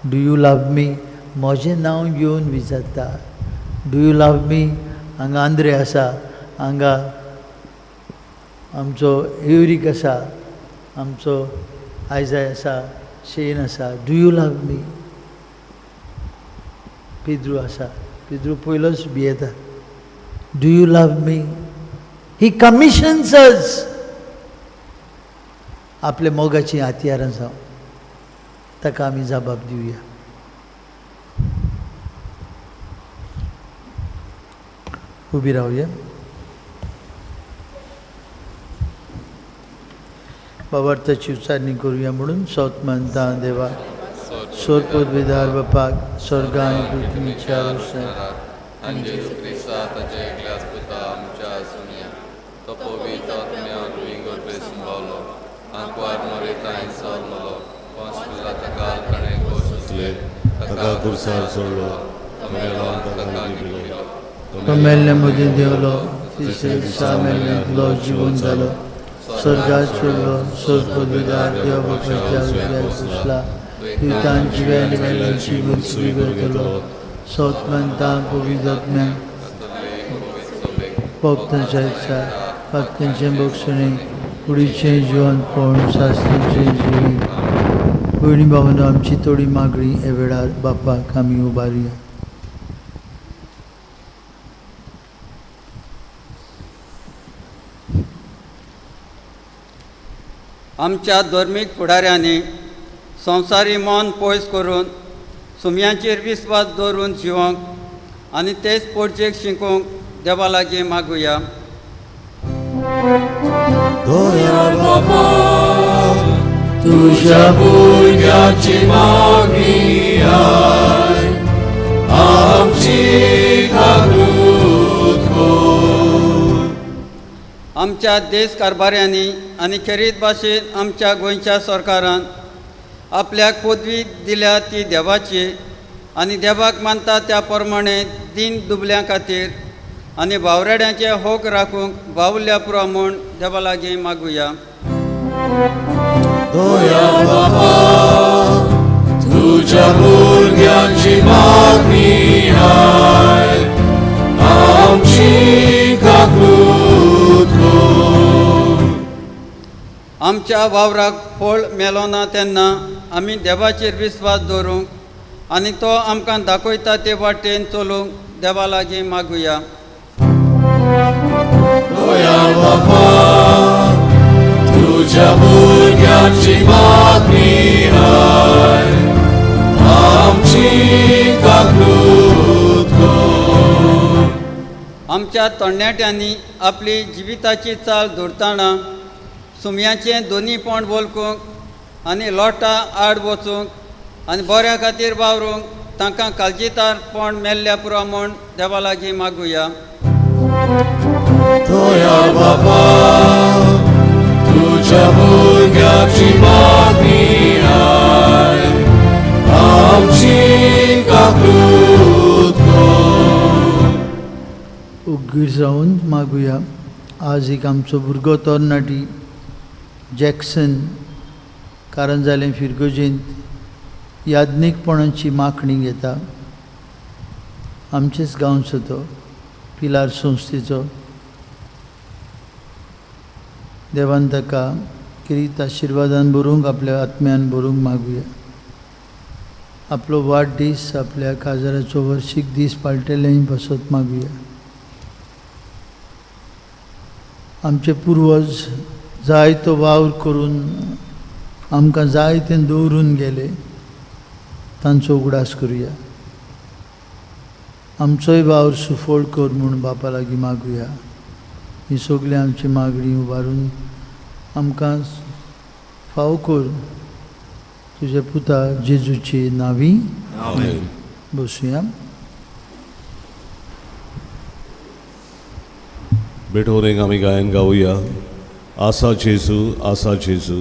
do you love मी? म्हजें नांव घेवन विचारता, do you love मी? हांगा आंद्रे आसा, हांगा आमचो एवरीक आसा, आमचो आयजाय आसा, शेन आसा. Do you love me? Pedro आसा, पेद्रू पयलोच भियेता. Do you love me? He commissions us. आपल्या मोगाचीं हत्यारां जावं, ताका आमी जबाब दिवया. उबी रावया. बाबार्थाची उच्चारणी करूया म्हणून सोत मानता देवा सोरपोत विदार बापाक स्वर्गान पृथ्वीच्या आनी जेजू क्रिस्ता ताच्या एकल्याच पुता आमच्या आसुनया, तो पवित्र आत्म्यान विंगड बेसून पावलो, आंकवार मरेतांय सरलो, पंच पिलाता ताणें कोसले, ताका खुर्सार सोडलो, तो मेलो ताका लिपलो, तो मेल्ले मदीं देंवलो, तिसरे दिसा मेल्ल्यांतलो जिवन जालो, स्वर्गात चडलो, सोरपोत विदार देव बापाच्या उजव्याक बसला, तितान जिव्या आनी मेल्ल्यांची गुंचवी करतलो. सोत मानता पवित्र आत्म्याक भक्तांच्या इत्सा, भक्तांचें बक्षणे, कुडीचें जिवनपण, शास्त्रांचें जिवीत. भयणी भावना आमची थोडी मागणी ह्या वेळार बापाक आमी उबारुया. आमच्या धर्मीक फुडाऱ्यांनी संवसारी मन पयस करून सुम्यांचेर विस्वास दवरून जिवंक आनी तेच पोडचेक शिकोवंक देवा लागीं मागुया. दया बाबा तुझ्या भुरग्याची मागणी आय, आमची जागृत कर. आमच्या देश कारभाऱ्यांनी आनी खेरीत भाशेन आमच्या गोंयच्या सरकारान आपल्याक पदवी दिल्या ती देवाची आनी देवाक मानता त्या प्रमाणे दीन दुबल्यां खातीर आनी भावरेड्यांचे हक राखूंक बावल्या पुरो म्हूण देवा लागीं मागुया. दया बाबा तुझ्या भुरग्याची मागणी आय, आमची जागृत कर. आमच्या वावराक फळ मेलो ना तेन्ना आमी देवाचेर विस्वास दवरूंक आनी तो आमकां दाखयता ते वाटेन चलूंक देवा लागीं मागुया. दया बाबा तुझ्या भुरग्याची मागणी आय, आमची काकूत कर. आमच्या तरणाट्यांनी आपली जिविताची चाल दवरतना सुम्याचें दोनी पोंड वळखूंक आनी लोटा आड वचूंक आनी बऱ्या खातीर वावरूंक तांकां काळजीदारपण मेल्ल्या पुरो म्हूण देवा लागीं मागुया. तोया बाबा तुझ्या भुरग्याची मागणी आयक, आमची काकूत कर. उगीर जावन मागुया. आज एक आमचो भुरगो तरणाटी जॅक्सन कारण जालें फिरगोजेंत याज्ञीकपणाची मागणी घेता. आमचेच गांवचो तो पिलार संस्थेचो. देवान ताका किरीत आशिर्वादान भरूंक आपल्या आत्म्यान भरूंक मागुया. आपलो वाडदीस आपल्या काजाराचो वर्शीक दीस पाळटेलेंय बसत मागुया. आमचे पुर्वज जायतो वावर करून आमकां जाय तें दवरून गेले, तांचो उगडास करुया. आमचोय वावर सुफळ कर म्हूण बापा लागीं मागुया. ही सगळी आमची मागणी उबारून आमकां फाव कर तुज्या पुता जेजूची नावी. बसुया. बेठोरेंक आमी गायन गावया. आसा जेजू आसा जेजू,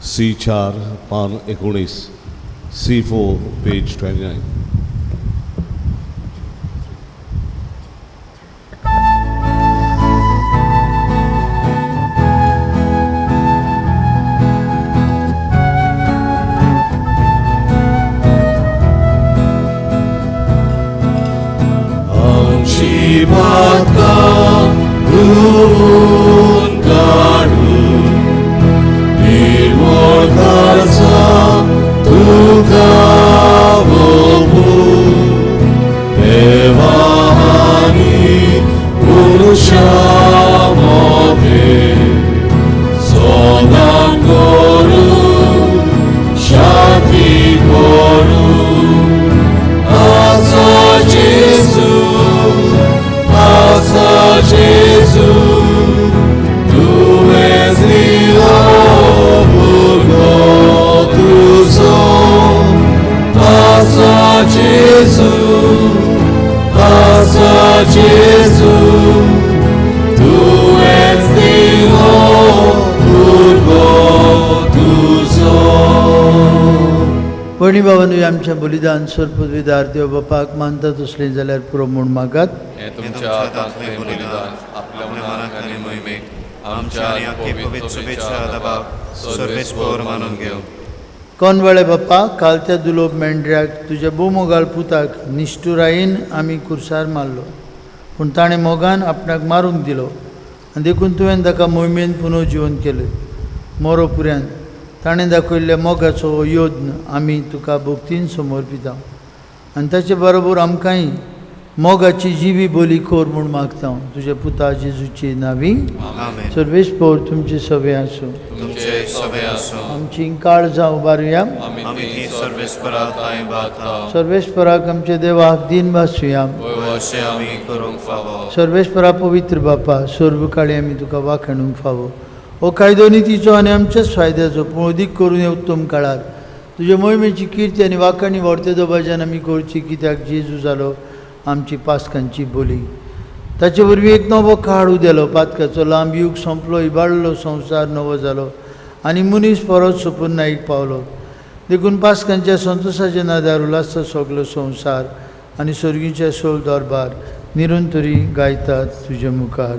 सी 4 पान 19, C4 page 29. आमची पातकां धुवून काडून निर्मळ काळजा तुका ओंपून देवा आनी पुरुशा मोगे सदां करूं शांती करूं. आसा जेजू आसा जेजू तुवेंच दिलो भुरगो तुजो. आसा जेजू आसा जेजू तुवेंच दिलो भुरगो तुजो. भयणी भावांनो, आमचें बलिदान सर्वपदवीदार देव बापाक मानता तसलें जाल्यार पुरो म्हूण मागात. हें तुमच्या हातांतलें बलिदान आपल्या मनाक आनी मोहिमेक आमच्या आनी पवित्र शुभेच्छा दबाक सर्वेस्पर मानून घेवं. कोनवाळे बापा, काल त्या दुलोब मेंढऱ्याक तुज्या भोवमोगाळ पुताक निश्ठुरायेन आमी कुर्सार मारलो, पूण ताणें मोगान आपणाक मारूंक दिलो आनी देखून तुवें ताका मोहिमेन पुनर्जिवन केलें. मोरो पुऱ्यान ताणें दाखयल्ल्या मोगाचो हो यत्न आमी तुका भक्तीन समर्पिता आनी ताचे बरोबर आमकांय मोगाची जिवी बोली कर म्हूण मागता. तुज्या पुता जेजूची नावी. सर्वेस्पर तुमचे सवे आसूं. आमची काळजां उबारुया. सर्वेस्पराक आमच्या देवाक दीन भासुया. सर्वेस्परा पवित्र बापा, सर्व काळी आमी तुका वाखाणूंक फावो. हो कायदो नितीचो आनी आमच्याच फायद्याचो, पूण अदीक करून हे उत्तम काळार तुजे मोहिमेची किर्ती आनी वाखाणी व्हरते दबाज्यान आमी करची, कित्याक जेजू जालो आमची पास्कांची बोली. ताचे वरवीं एक नवो काळ उदेलो, पातकाचो लांब यूग सोंपलो, इबाडलो संवसार नवो जालो आनी मनीस परत सुपुर्नाईक पावलो. देखून पास्कांच्या संतोशाच्या नादार उल्हासता सगलो संवसार आनी सर्गीच्या सोल दरबार निरंतरी गायतात तुजे मुखार.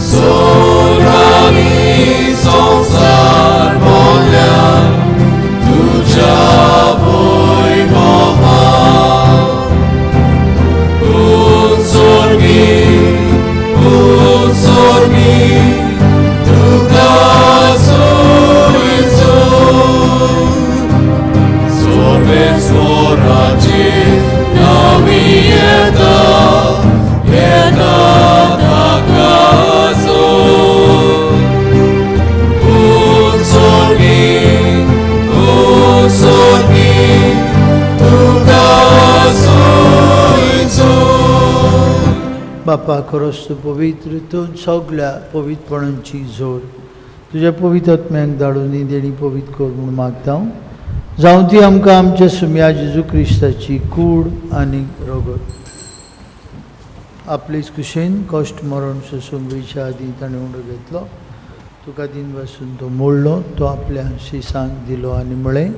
Sobrani. बापा खरोच तूं पवित्र, तूं सगल्या पवित्रपणाची जोड. तुज्या पवित्र आत्म्याक धाडून ही देणी पवित्र कर म्हूण मागता हांव. जावं ती आमकां आमच्या सुम्या जेजू क्रिस्ताची कूड आनी रगत. आपलेच कुशेन कश्ट मरण सोसूंक वयच्या आदीं ताणें उंडो घेतलो, तुका दिन बसून तो मोडलो, तो आपल्या शिसांक दिलो आनी म्हळें,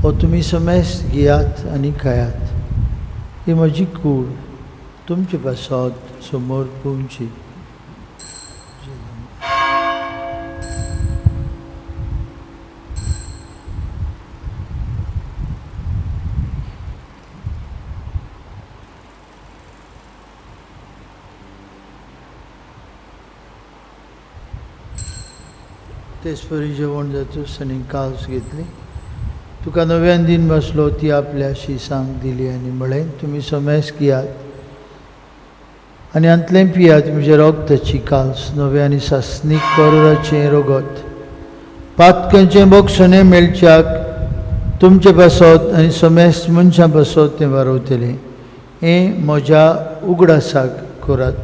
हो तुमी समेस्त घेयात आनी खायात, ही म्हजी कूड तुमचे पासत समोर पुवची. तेचपरी जेवण जातूच आनी कास घेतली, तुका नव्यान दिन बसलो, ती आपल्या शिसांक दिली आनी म्हळें, तुमी समेस्त घेयात आनी हांतलें पियात, म्हजें रगताची कास, नवें आनी सासणीक करोराचें रगत, पातकांचें बक्षणें मेळच्याक तुमचे पासत आनी समेस्त मनशां पासत तें वारवतलें. हें म्हज्या उगडासाक करात.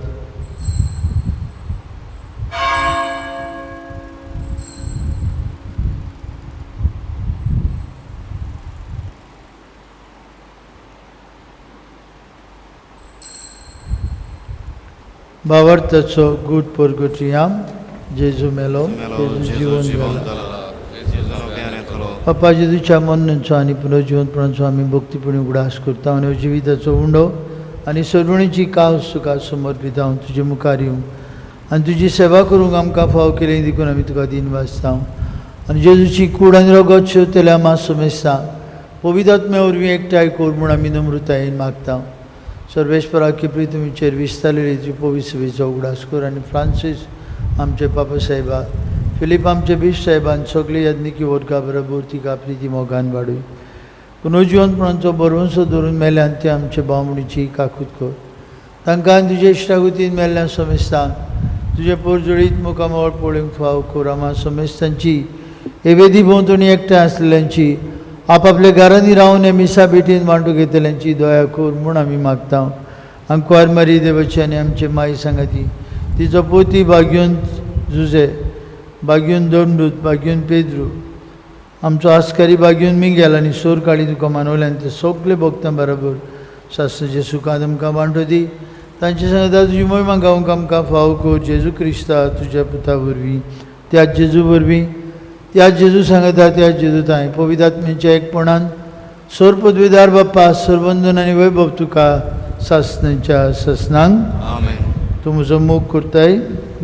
भावार्थाचो गूट परगटयाम. जेजू मेलो, जेजू जिवन जाला. बापा जेजूच्या मरणाचो आनी पुनर्जिवनपणाचो आमी भक्तीपणी उगडास करता आनी जिविताचो उंडो आनी सर्वणीची कास तुका समर्पिता. तुजे मुखार येवंक आनी तुजी सेवा करूंक आमकां फाव केली देखून आमी तुका दिन वाचता. आनी जेजूची कूड आनी रगत शेवतल्या आमा समेस्ता पवित्र आत्म्या वरवीं एकठांय कर म्हूण आमी नम्रतायेन मागता. सर्वेस्परा किप्री तुमचेर विस्तारलेली तुजी पवित्र सभेचो उगडास कर आनी फ्रांसीस आमचे पापा साहेबा, फिलीप आमचे बीश साहेबान सगळे याज्ञिकी वर्गा बरोबर तिका प्रिती मोगान वाडय. पुनर्जिवनपणाचो बरवंसो धरून मेल्यान ते आमचे भावणीची काकूत कर. तांकां आनी तुजे इश्टागतीन मेल्ल्या समेस्तांक तुजे पोरजोळीत मुखामळ पळोवंक फाव कर. आमा समेस्तांची एवेदी भोंवतणी एकठांय आसलेल्यांची, आपापल्या घरांनी रावन मिसा भेटीन वांटू घेतल्यांची दया कर म्हूण आमी मागता. आंकवार मारी देवाची आनी आमचे माई सांगाती, तिचो पोती बाग्यून जुजे, बाग्यून दोंडूत, बाग्यून पेद्रू, आमचो आस्कारी बाग्यून मिंगेल आनी सोर काळी तुका मानवल्यान ते सगळे भक्तां बरोबर शास्त्राचे सुखांत आमकां वांटो दी. तांचे सांगता तुजी मोहिमा गावंक आमकां फाव कर. जेजू क्रिस्ता तुज्या पुता वरवीं, त्या जेजू वरवीं, त्या जेजू सांगता त्या जेजू तांय पवित्र आत्म्याच्या एकपणान सोर पदवीदार बाप्पा सरबंधन आनी वैभव तुका सासणाच्या सासणांक. तूं म्हजो मोग करताय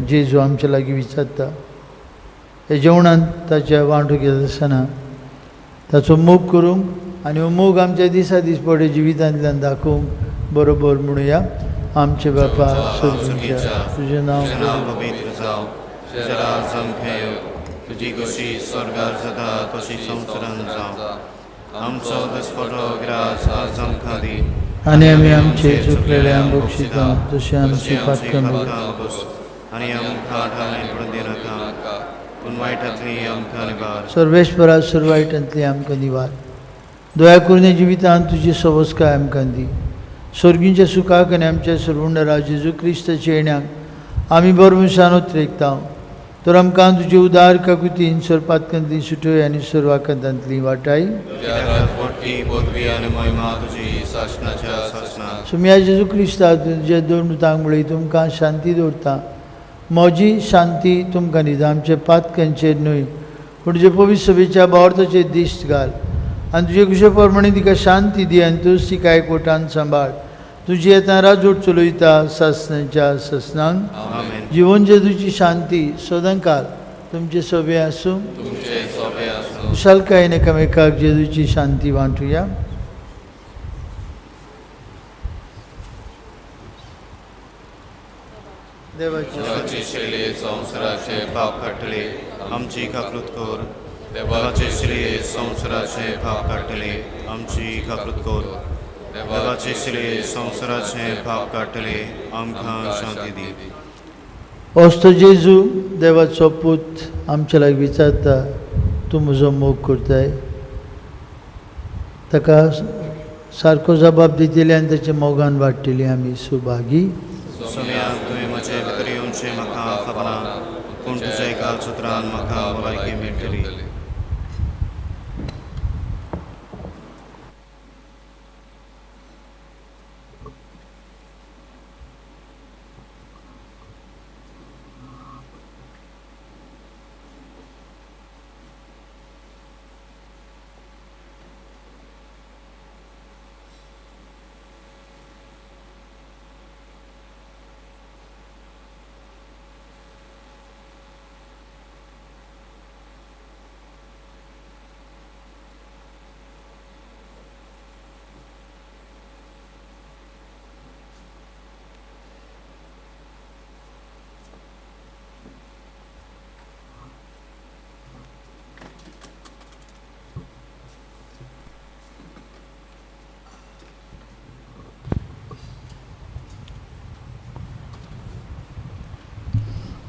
जेजू आमच्या लागीं विचारता. हे जेवणांत ताच्या वांटो घेता आसतना ताचो मोग करूंक आनी हो मोग आमच्या दिसा दीस पडे जिवितांतल्यान दाखोवंक बरोबर म्हणुया. आमचे बापा सर्गीच्या, तुजें नांव पवित्र जावं, तुजें राज आमकां येवं, तुजी खोशी स्वर्गार जाता तशी संवसारांत जावं. आमचो दिसपटो ग्रास आज आमकां दी आनी आमी आमचे चुकलेले बक्षिता तशें आमची पातकां बोस आनी आमकां ठाणे पडून दिनाका, पूण वायटांतली आमकां निवार. सर्वेस्परा सर्व वायटांतली आमकां निवार. दया करून जिवितांत तुजी सवस्काय आमकां दी. स्वर्गींच्या सुखाक आनी आमच्या सर्वुंडरा जेजू क्रिस्ताच्या येण्याक आमी बरमुशान उतरेकता. तर आमकां तुजे उदार काकुतीन सर्पातकांतली सुटय आनी सर्वाकांतांतली वाटाय. सुम्या जेजू क्रिस्ता तुजे दोन दुतांक मुळे तुमकां शांती दवरता. म्हजी शांती तुमकां दिता. आमचे पातकांचेर न्हय पूण तुजे पवित्र सभेच्या भावार्थाचेर दिश्ट घाल आनी तुजे कुशे प्रमाणे तिका शांती दी आनी तूं तिका एकवटान सांबाळ. तुजी येता राजवट चलयता सासणाच्या सासणांक. जिवन जेजूची शांती सदांकाल तुमचे सोबे आसूं. कुशालकायेन एकामेकाक जेजूची शांती वांटुया. देवाचे श्रेय संवसाराचे पाप काडटले आमची काकृत कर. देवाचे श्रेय संवसाराचे पाप काडटले आमची काकृत कर. देवाचे श्रेय संवसाराचे पाप काडटले आमकां शांती दी. असतो जेजू देवाचो पूत आमच्या लागीं विचारता, तूं म्हजो मोग करताय? ताका सारको जबाब दितली आनी ताच्या मोगान वाडटली आमी सुभागी. सोम्या, तुवें म्हजे भितर येवचें म्हाका फावना, पूण तुज्या एकाच उतरान म्हाका भलायकी मेळटली.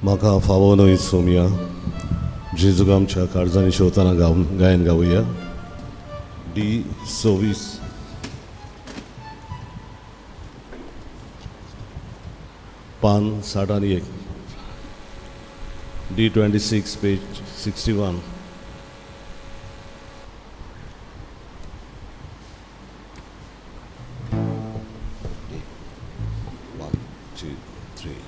म्हाका फावो न्हय सोमया, जेजूक आमच्या काळजांनी शेवतना गावन गायन गावया. डी 26. पान 61. डी 26 पेज 61. 1 2 3.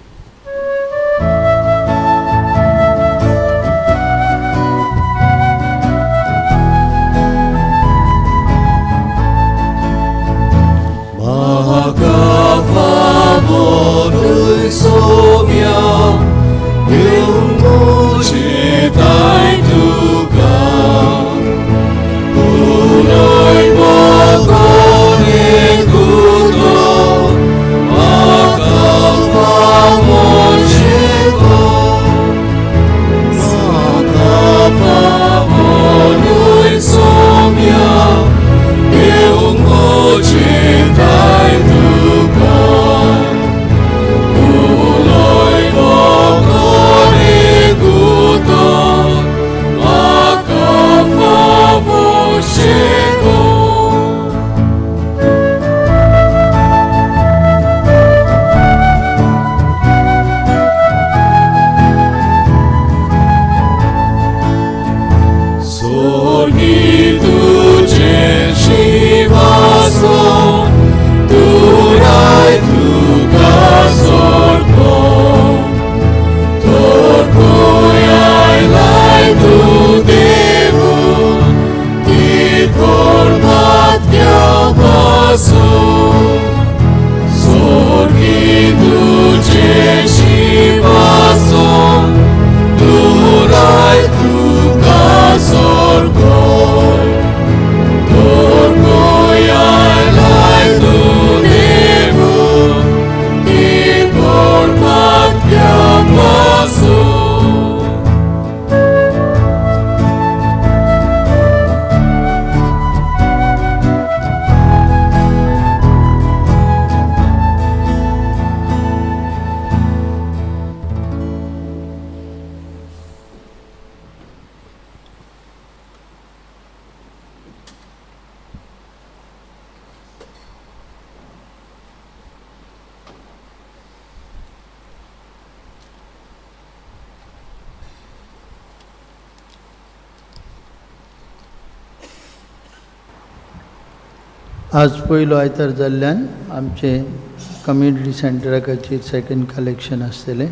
आज पयलो आयतार जाल्ल्यान आमचे कम्युनिटी सेंटराचेर सेकंड कलेक्शन आसतलें.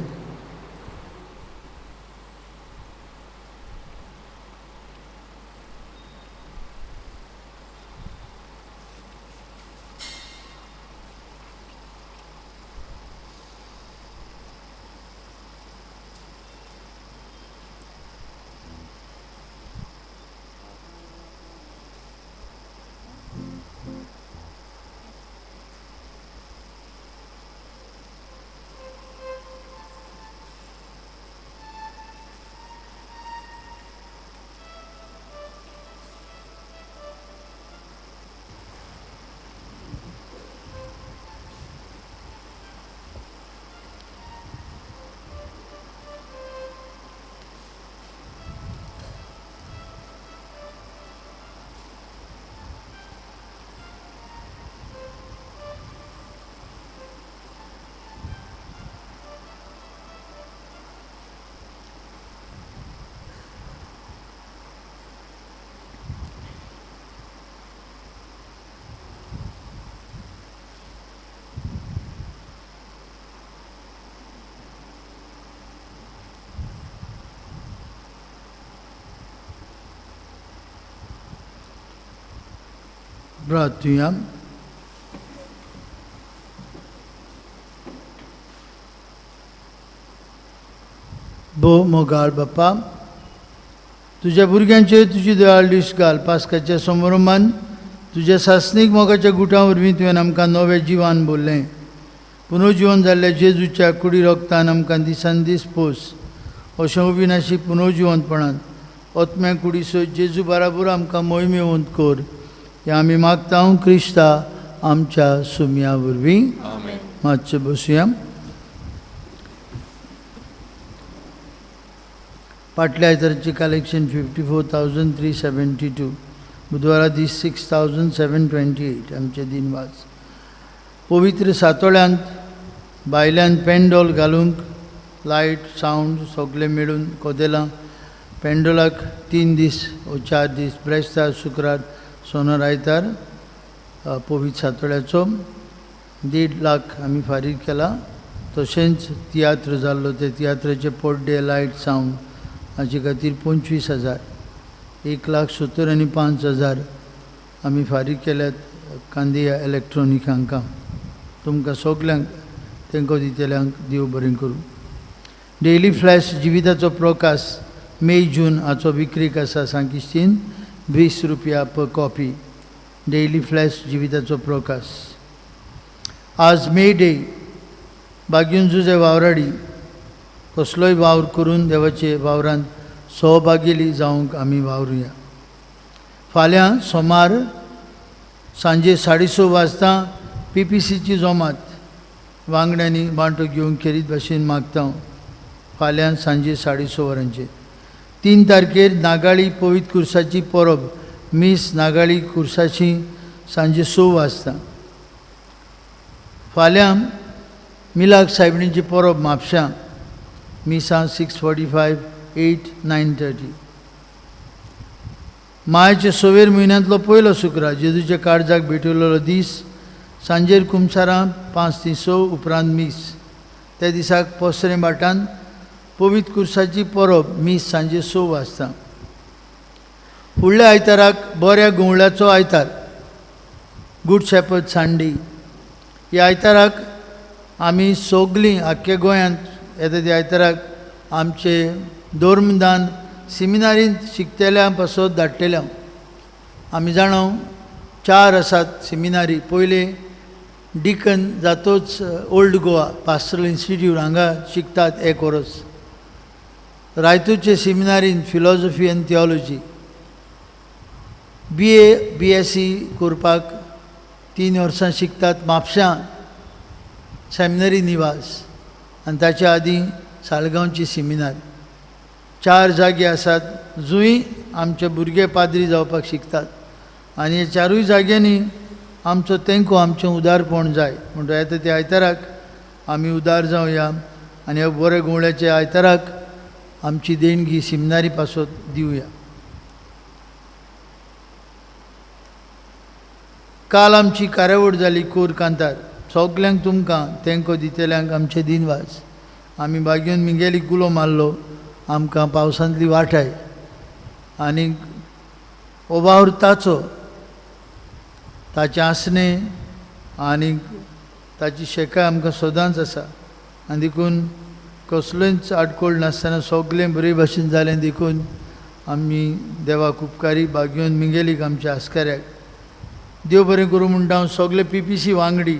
प्रार्थुया. भोव मोगाळ बापा, तुज्या भुरग्यांचेर तुजी दयाळ दीस घाल. पास्काच्या समारंभान तुज्या सासणीक मोगाच्या गुटां वरवीं तुवें आमकां नवें जिवान बोल्लें. पुनर्जिवन जाल्ल्या जेजूच्या कुडी रोगतान आमकां दिसान दीस पोस अशें अविनाशी पुनर्जिवंतपणान आत्म्या कुडी सयत जेजू बराबर आमकां मोहिमेवंत कर. हें आमी मागता क्रिस्ता आमच्या सुमया वरवीं. मातशें बसुया. फाटल्या आयताराची कलेक्शन 54,372, बुधवारा दीस 6,728. आमचे दिनवास. पवित्र सातोळ्यांत भायल्यान पेंडोल घालूंक लायट सावंड सगळें मेळून कदेलां पेंडोलाक 3 दीस ओ 4 दीस, ब्रेस्तार, शुक्रार, सोनार, आयतार पवित्र सातोळ्याचो 1.5 लाख आमी फारीक केला. तशेंच तियात्र जाल्लो ते तियात्राचे पड्डे लायट सावंड हाचे खातीर 25,000, 1,75,000 आमी फारीक केल्यात कांदिया इलेक्ट्रॉनीक हांकां. तुमकां सगल्यांक तेंको दितल्यांक देव बरें करूं. डेली फ्लॅश जिविताचो प्रकाश मे जून हाचो विक्रीक आसा सांकिस्तीन 20 रुपया पर कॉपी. डेली फ्लॅश जिविताचो प्रकाश. आज मे डे. बागीन जुजे वावराडी कसलोय वावर करून देवाचे वावरांत सहभागी जावंक आमी वावरुया. फाल्यां सोमार सांजे 6:30 वाजता PPCची जमात वांगड्यांनी वांटो घेवंक खेरीत भाशेन मागता. फाल्यां सांजे 6:30 वरांचेर. 3 तारखेर नागाळी पवित्र कुर्साची परब मीस नागाळी कुर्साची सांजे 6 वाजता. फाल्यां मिलाग सायबिणीची परब म्हापशां मिसां 6:45, 8, 9:30. मायाच्या 6 म्हयन्यांतलो पयलो शुक्रार जेजूच्या काळजाक भेटवलेलो दीस सांजेर कुमसारां 5 ते 6 उपरांत मीस. त्या दिसाक पोसरें भाटान पवित्र कुर्साची परब मीस सांजे 6 वाजता. फुडल्या आयताराक बऱ्या गुंवळ्याचो आयतार, गुड शेपर्ड संडे. ह्या आयताराक आमी सगलीं आख्ख्या गोंयांत येता त्या आयताराक आमचे धर्मदान सिमिनारींत शिकतल्या पासत धाडटल्या. आमी जाणा 4 आसात सिमिनारी. पयले डिकन जातोच ओल्ड गोवा पास्टरल इन्स्टिट्यूट हांगा शिकतात 1 वर्स. रायतूरचे सिमिनारीन फिलॉसॉफी आनी थियोलॉजी BA BSc करपाक 3 वर्सां शिकतात म्हापशां सेमिनरी निवास आनी ताच्या आदीं साळगांवची सिमिनार. 4 जागे आसात जंय आमचे भुरगे पाद्री जावपाक शिकतात आनी ह्या 4 जाग्यांनी आमचो तेंको आमचें उदारपण जाय. म्हणटकच येता त्या आयताराक आमी उदार जावया आनी ह्या बऱ्या गुंवळ्याच्या आयताराक आमची देणगी सिमिनारी पासत दिवया. काल आमची कार्यावळ जाली कोर कांतार. सगल्यांक तुमकां तेंको दितल्यांक आमचे दिनवास. आमी बागेवन मिगेली गुलो मारलो आमकां पावसांतली वाटाय आनी हो वावर ताचो, ताचें आसणें आनी ताची शेकाय आमकां सदांच आसा आनी देखून कसलेंच आडकोळ नासतना सगळें बरे भाशेन जालें. देखून आमी देवाक उपकारी. बागेवन मिगेलीक आमच्या आस्काऱ्याक देव बरें करूं म्हणटा हांव. सगळे PPC वांगडी,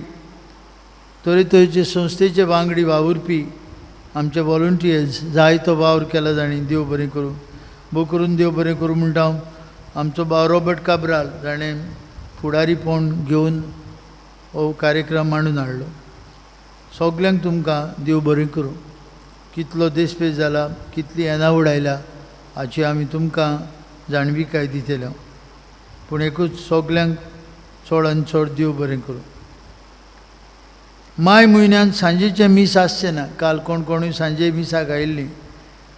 तरेतरेचे संस्थेचे वांगडी वावुरपी आमचे वॉलंटियर्स जायतो वावर केला जाणी देव बरें करूं. भोव करून देव बरें करूं म्हणटा हांव आमचो भाव रॉबर्ट काब्राल जाणें फुडारीपण घेवन हो कार्यक्रम मांडून हाडलो. सगल्यांक तुमकां देव बरें करूं. कितलो देशपेश जाला, कितली येणावळ आयल्या हाची आमी तुमकां जाणविकाय दितले. पूण एकूच सगल्यांक चड आनी चड देव बरें करूं. माय म्हयन्यांत सांजेचें मीस आसचें ना. काल कोण कोणूय सांजे मिसाक आयिल्लीं.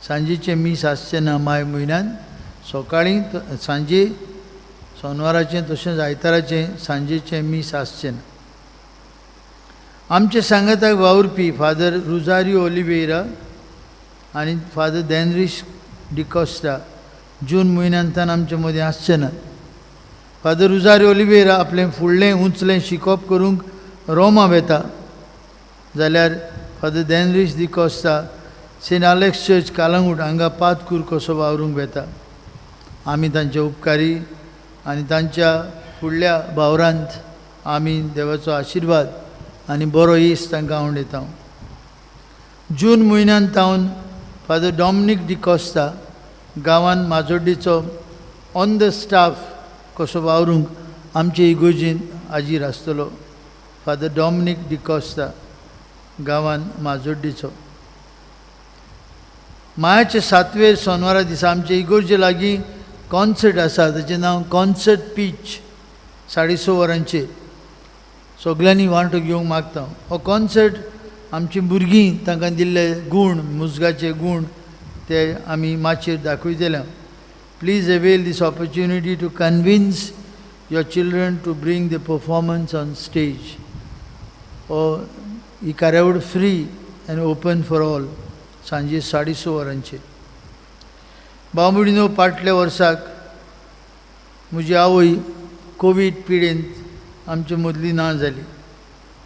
सांजेचें मीस आसचें ना माय म्हयन्यांत. सकाळीं सांजे सोनवाराचें तशेंच आयताराचें सांजेचें मीस आसचें ना. आमचे सांगाताक वावुरपी फादर रुजारियो ओलिवेरा आनी फादर देनरीश डिकोस्टा जून म्हयन्यांतल्यान आमचे मदीं आसचे नात. फादर रुजारी ओलिवेरा आपलें फुडलें उंचलें शिकोप करूंक रोमा वेता, जाल्यार father Denrish D'Costa saint Alex church Calangute हांगा पातकूर कसो वावरूंक वेता. आमी तांचे उपकारी आनी तांच्या फुडल्या वावरांत आमी देवाचो आशिर्वाद आनी बरो येस तांकां आवडयता. जून म्हयन्यान तावन फादर डॉमनीक डिकोस्ता गांवान माजोड्डीचो ऑन the staff कसो वावरूंक आमचे इगोर्जीन हाजीर आसतलो. फादर डॉमनीक डिकोस्ता गांवान माजोड्डीचो. मायाचे सातवे सोनवारा दिसा आमचे इगोर्जे लागीं कॉन्सर्ट आसा, ताचें नांव कॉन्सर्ट पीच, 6:30 वरांचेर. सगल्यांनी वांटो घेवंक मागता. हो कॉन्सर्ट आमची भुरगीं तांकां दिल्ले गूण, मुजगाचे गूण ते आमी माचयेर दाखयतले. Please avail this opportunity to convince your children to bring the performance on stage. हो ही कार्यावळ free and open for all, सांजे 6:30 वरांचेर. भाव भयणीनो, फाटल्या वर्साक म्हजी आवय कोवीड पिडेंत आमचे मदली ना जाली.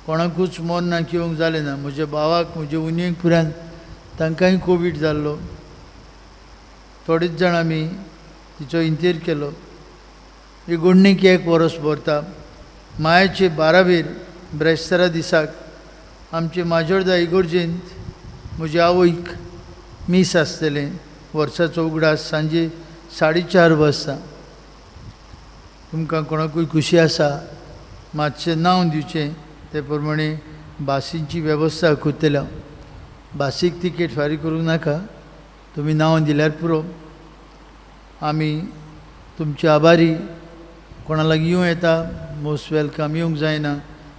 कोणाकूच मोर ना घेवंक जालें ना. म्हज्या भावाक, म्हज्या उनयेक पुरान तांकांय कोवीड जाल्लो. थोडेच जाण आमी तिचो इंतेर केलो. एकोणीक एक वरस भरता. मायाचे 12वेर ब्रेस्तारा दिसाक आमचे माजोर्दा इगोर्जेंत म्हजे आवयक मीस आसतलें. वर्साचो उगडास सांजे 4:30 वाजता. तुमकां कोणाकूय खुशी आसा मातशें नांव दिवचें, ते प्रमाणे बासींची वेवस्था करतले. बासीक तिकेट फारीक करूंक नाका, तुमी नांव दिल्यार पुरो. आमी तुमचे आभारी. कोणा लागीं येवं येता, मोस्ट welcome. येवंक जायना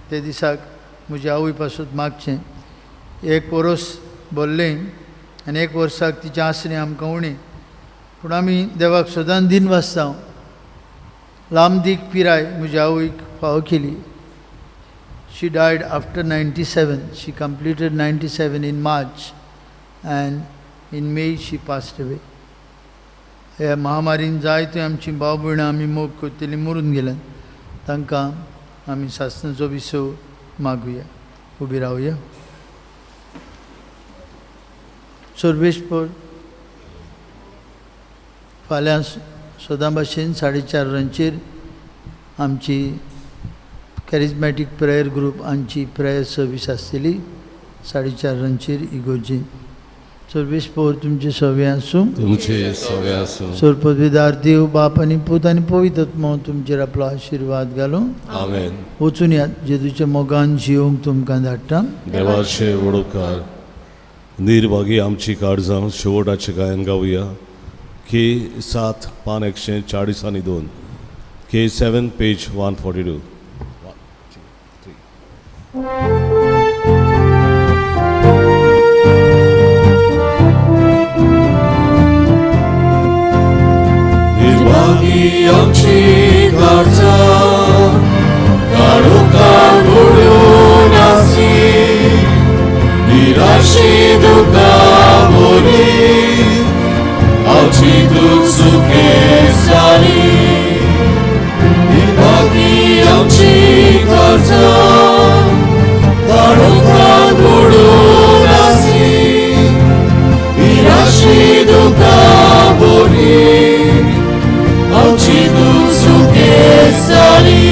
ते दिसाक म्हज्या आवय पासत मागचें. एक वरस भरलें आनी एक वर्साक तिचें आसरें आमकां उणें, पूण आमी देवाक सदांच दिन वाचता. लांबदीक पिराय म्हज्या आवयक फावो केली. She died after 97. She completed 97 in March and in May she passed away. ह्या महामारीन जायते आमची भाव भयणां आमी मोग करतली मरून गेल्यात, तांकां आमी सासणाचो विसव मागुया. उबी रावया. सर्वेस्पर फाल्यां सदां भाशेन 4:30 वरांचेर आमची कॅरिजमॅटीक प्रेयर ग्रूप हांची प्रेयर सर्वीस आसतली 4:30 वरांचेर इगोर्जीन. सर्वेस्पर तुमचे सवे आसूं, तुमचे सवे आसूं. सर्वपदवीदार देव बाप आनी पूत आनी पवित्र आत्मो तुमचेर आपलो आशिर्वाद घालूं. आमेन. वचून यात, जेजूच्या मोगान जिवंक तुमकां धाडटा. देवाचे वडोकार निर्भागी आमची काळजां शेवटाचें गायन गावया. के 7 पान 142, के 7 पेज 142. निर्भागी आमची काळजां काळोखान बुडून आसली, निराशी दुकां भरली, आमची दूख सुखे जाली. निर्भागी आमची काळजां काळोखान बुडून आसली, निराशी दुकां भरली, आमची दूख सुखे जाली.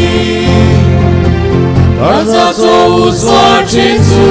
काळजाचो उजवाड जेजू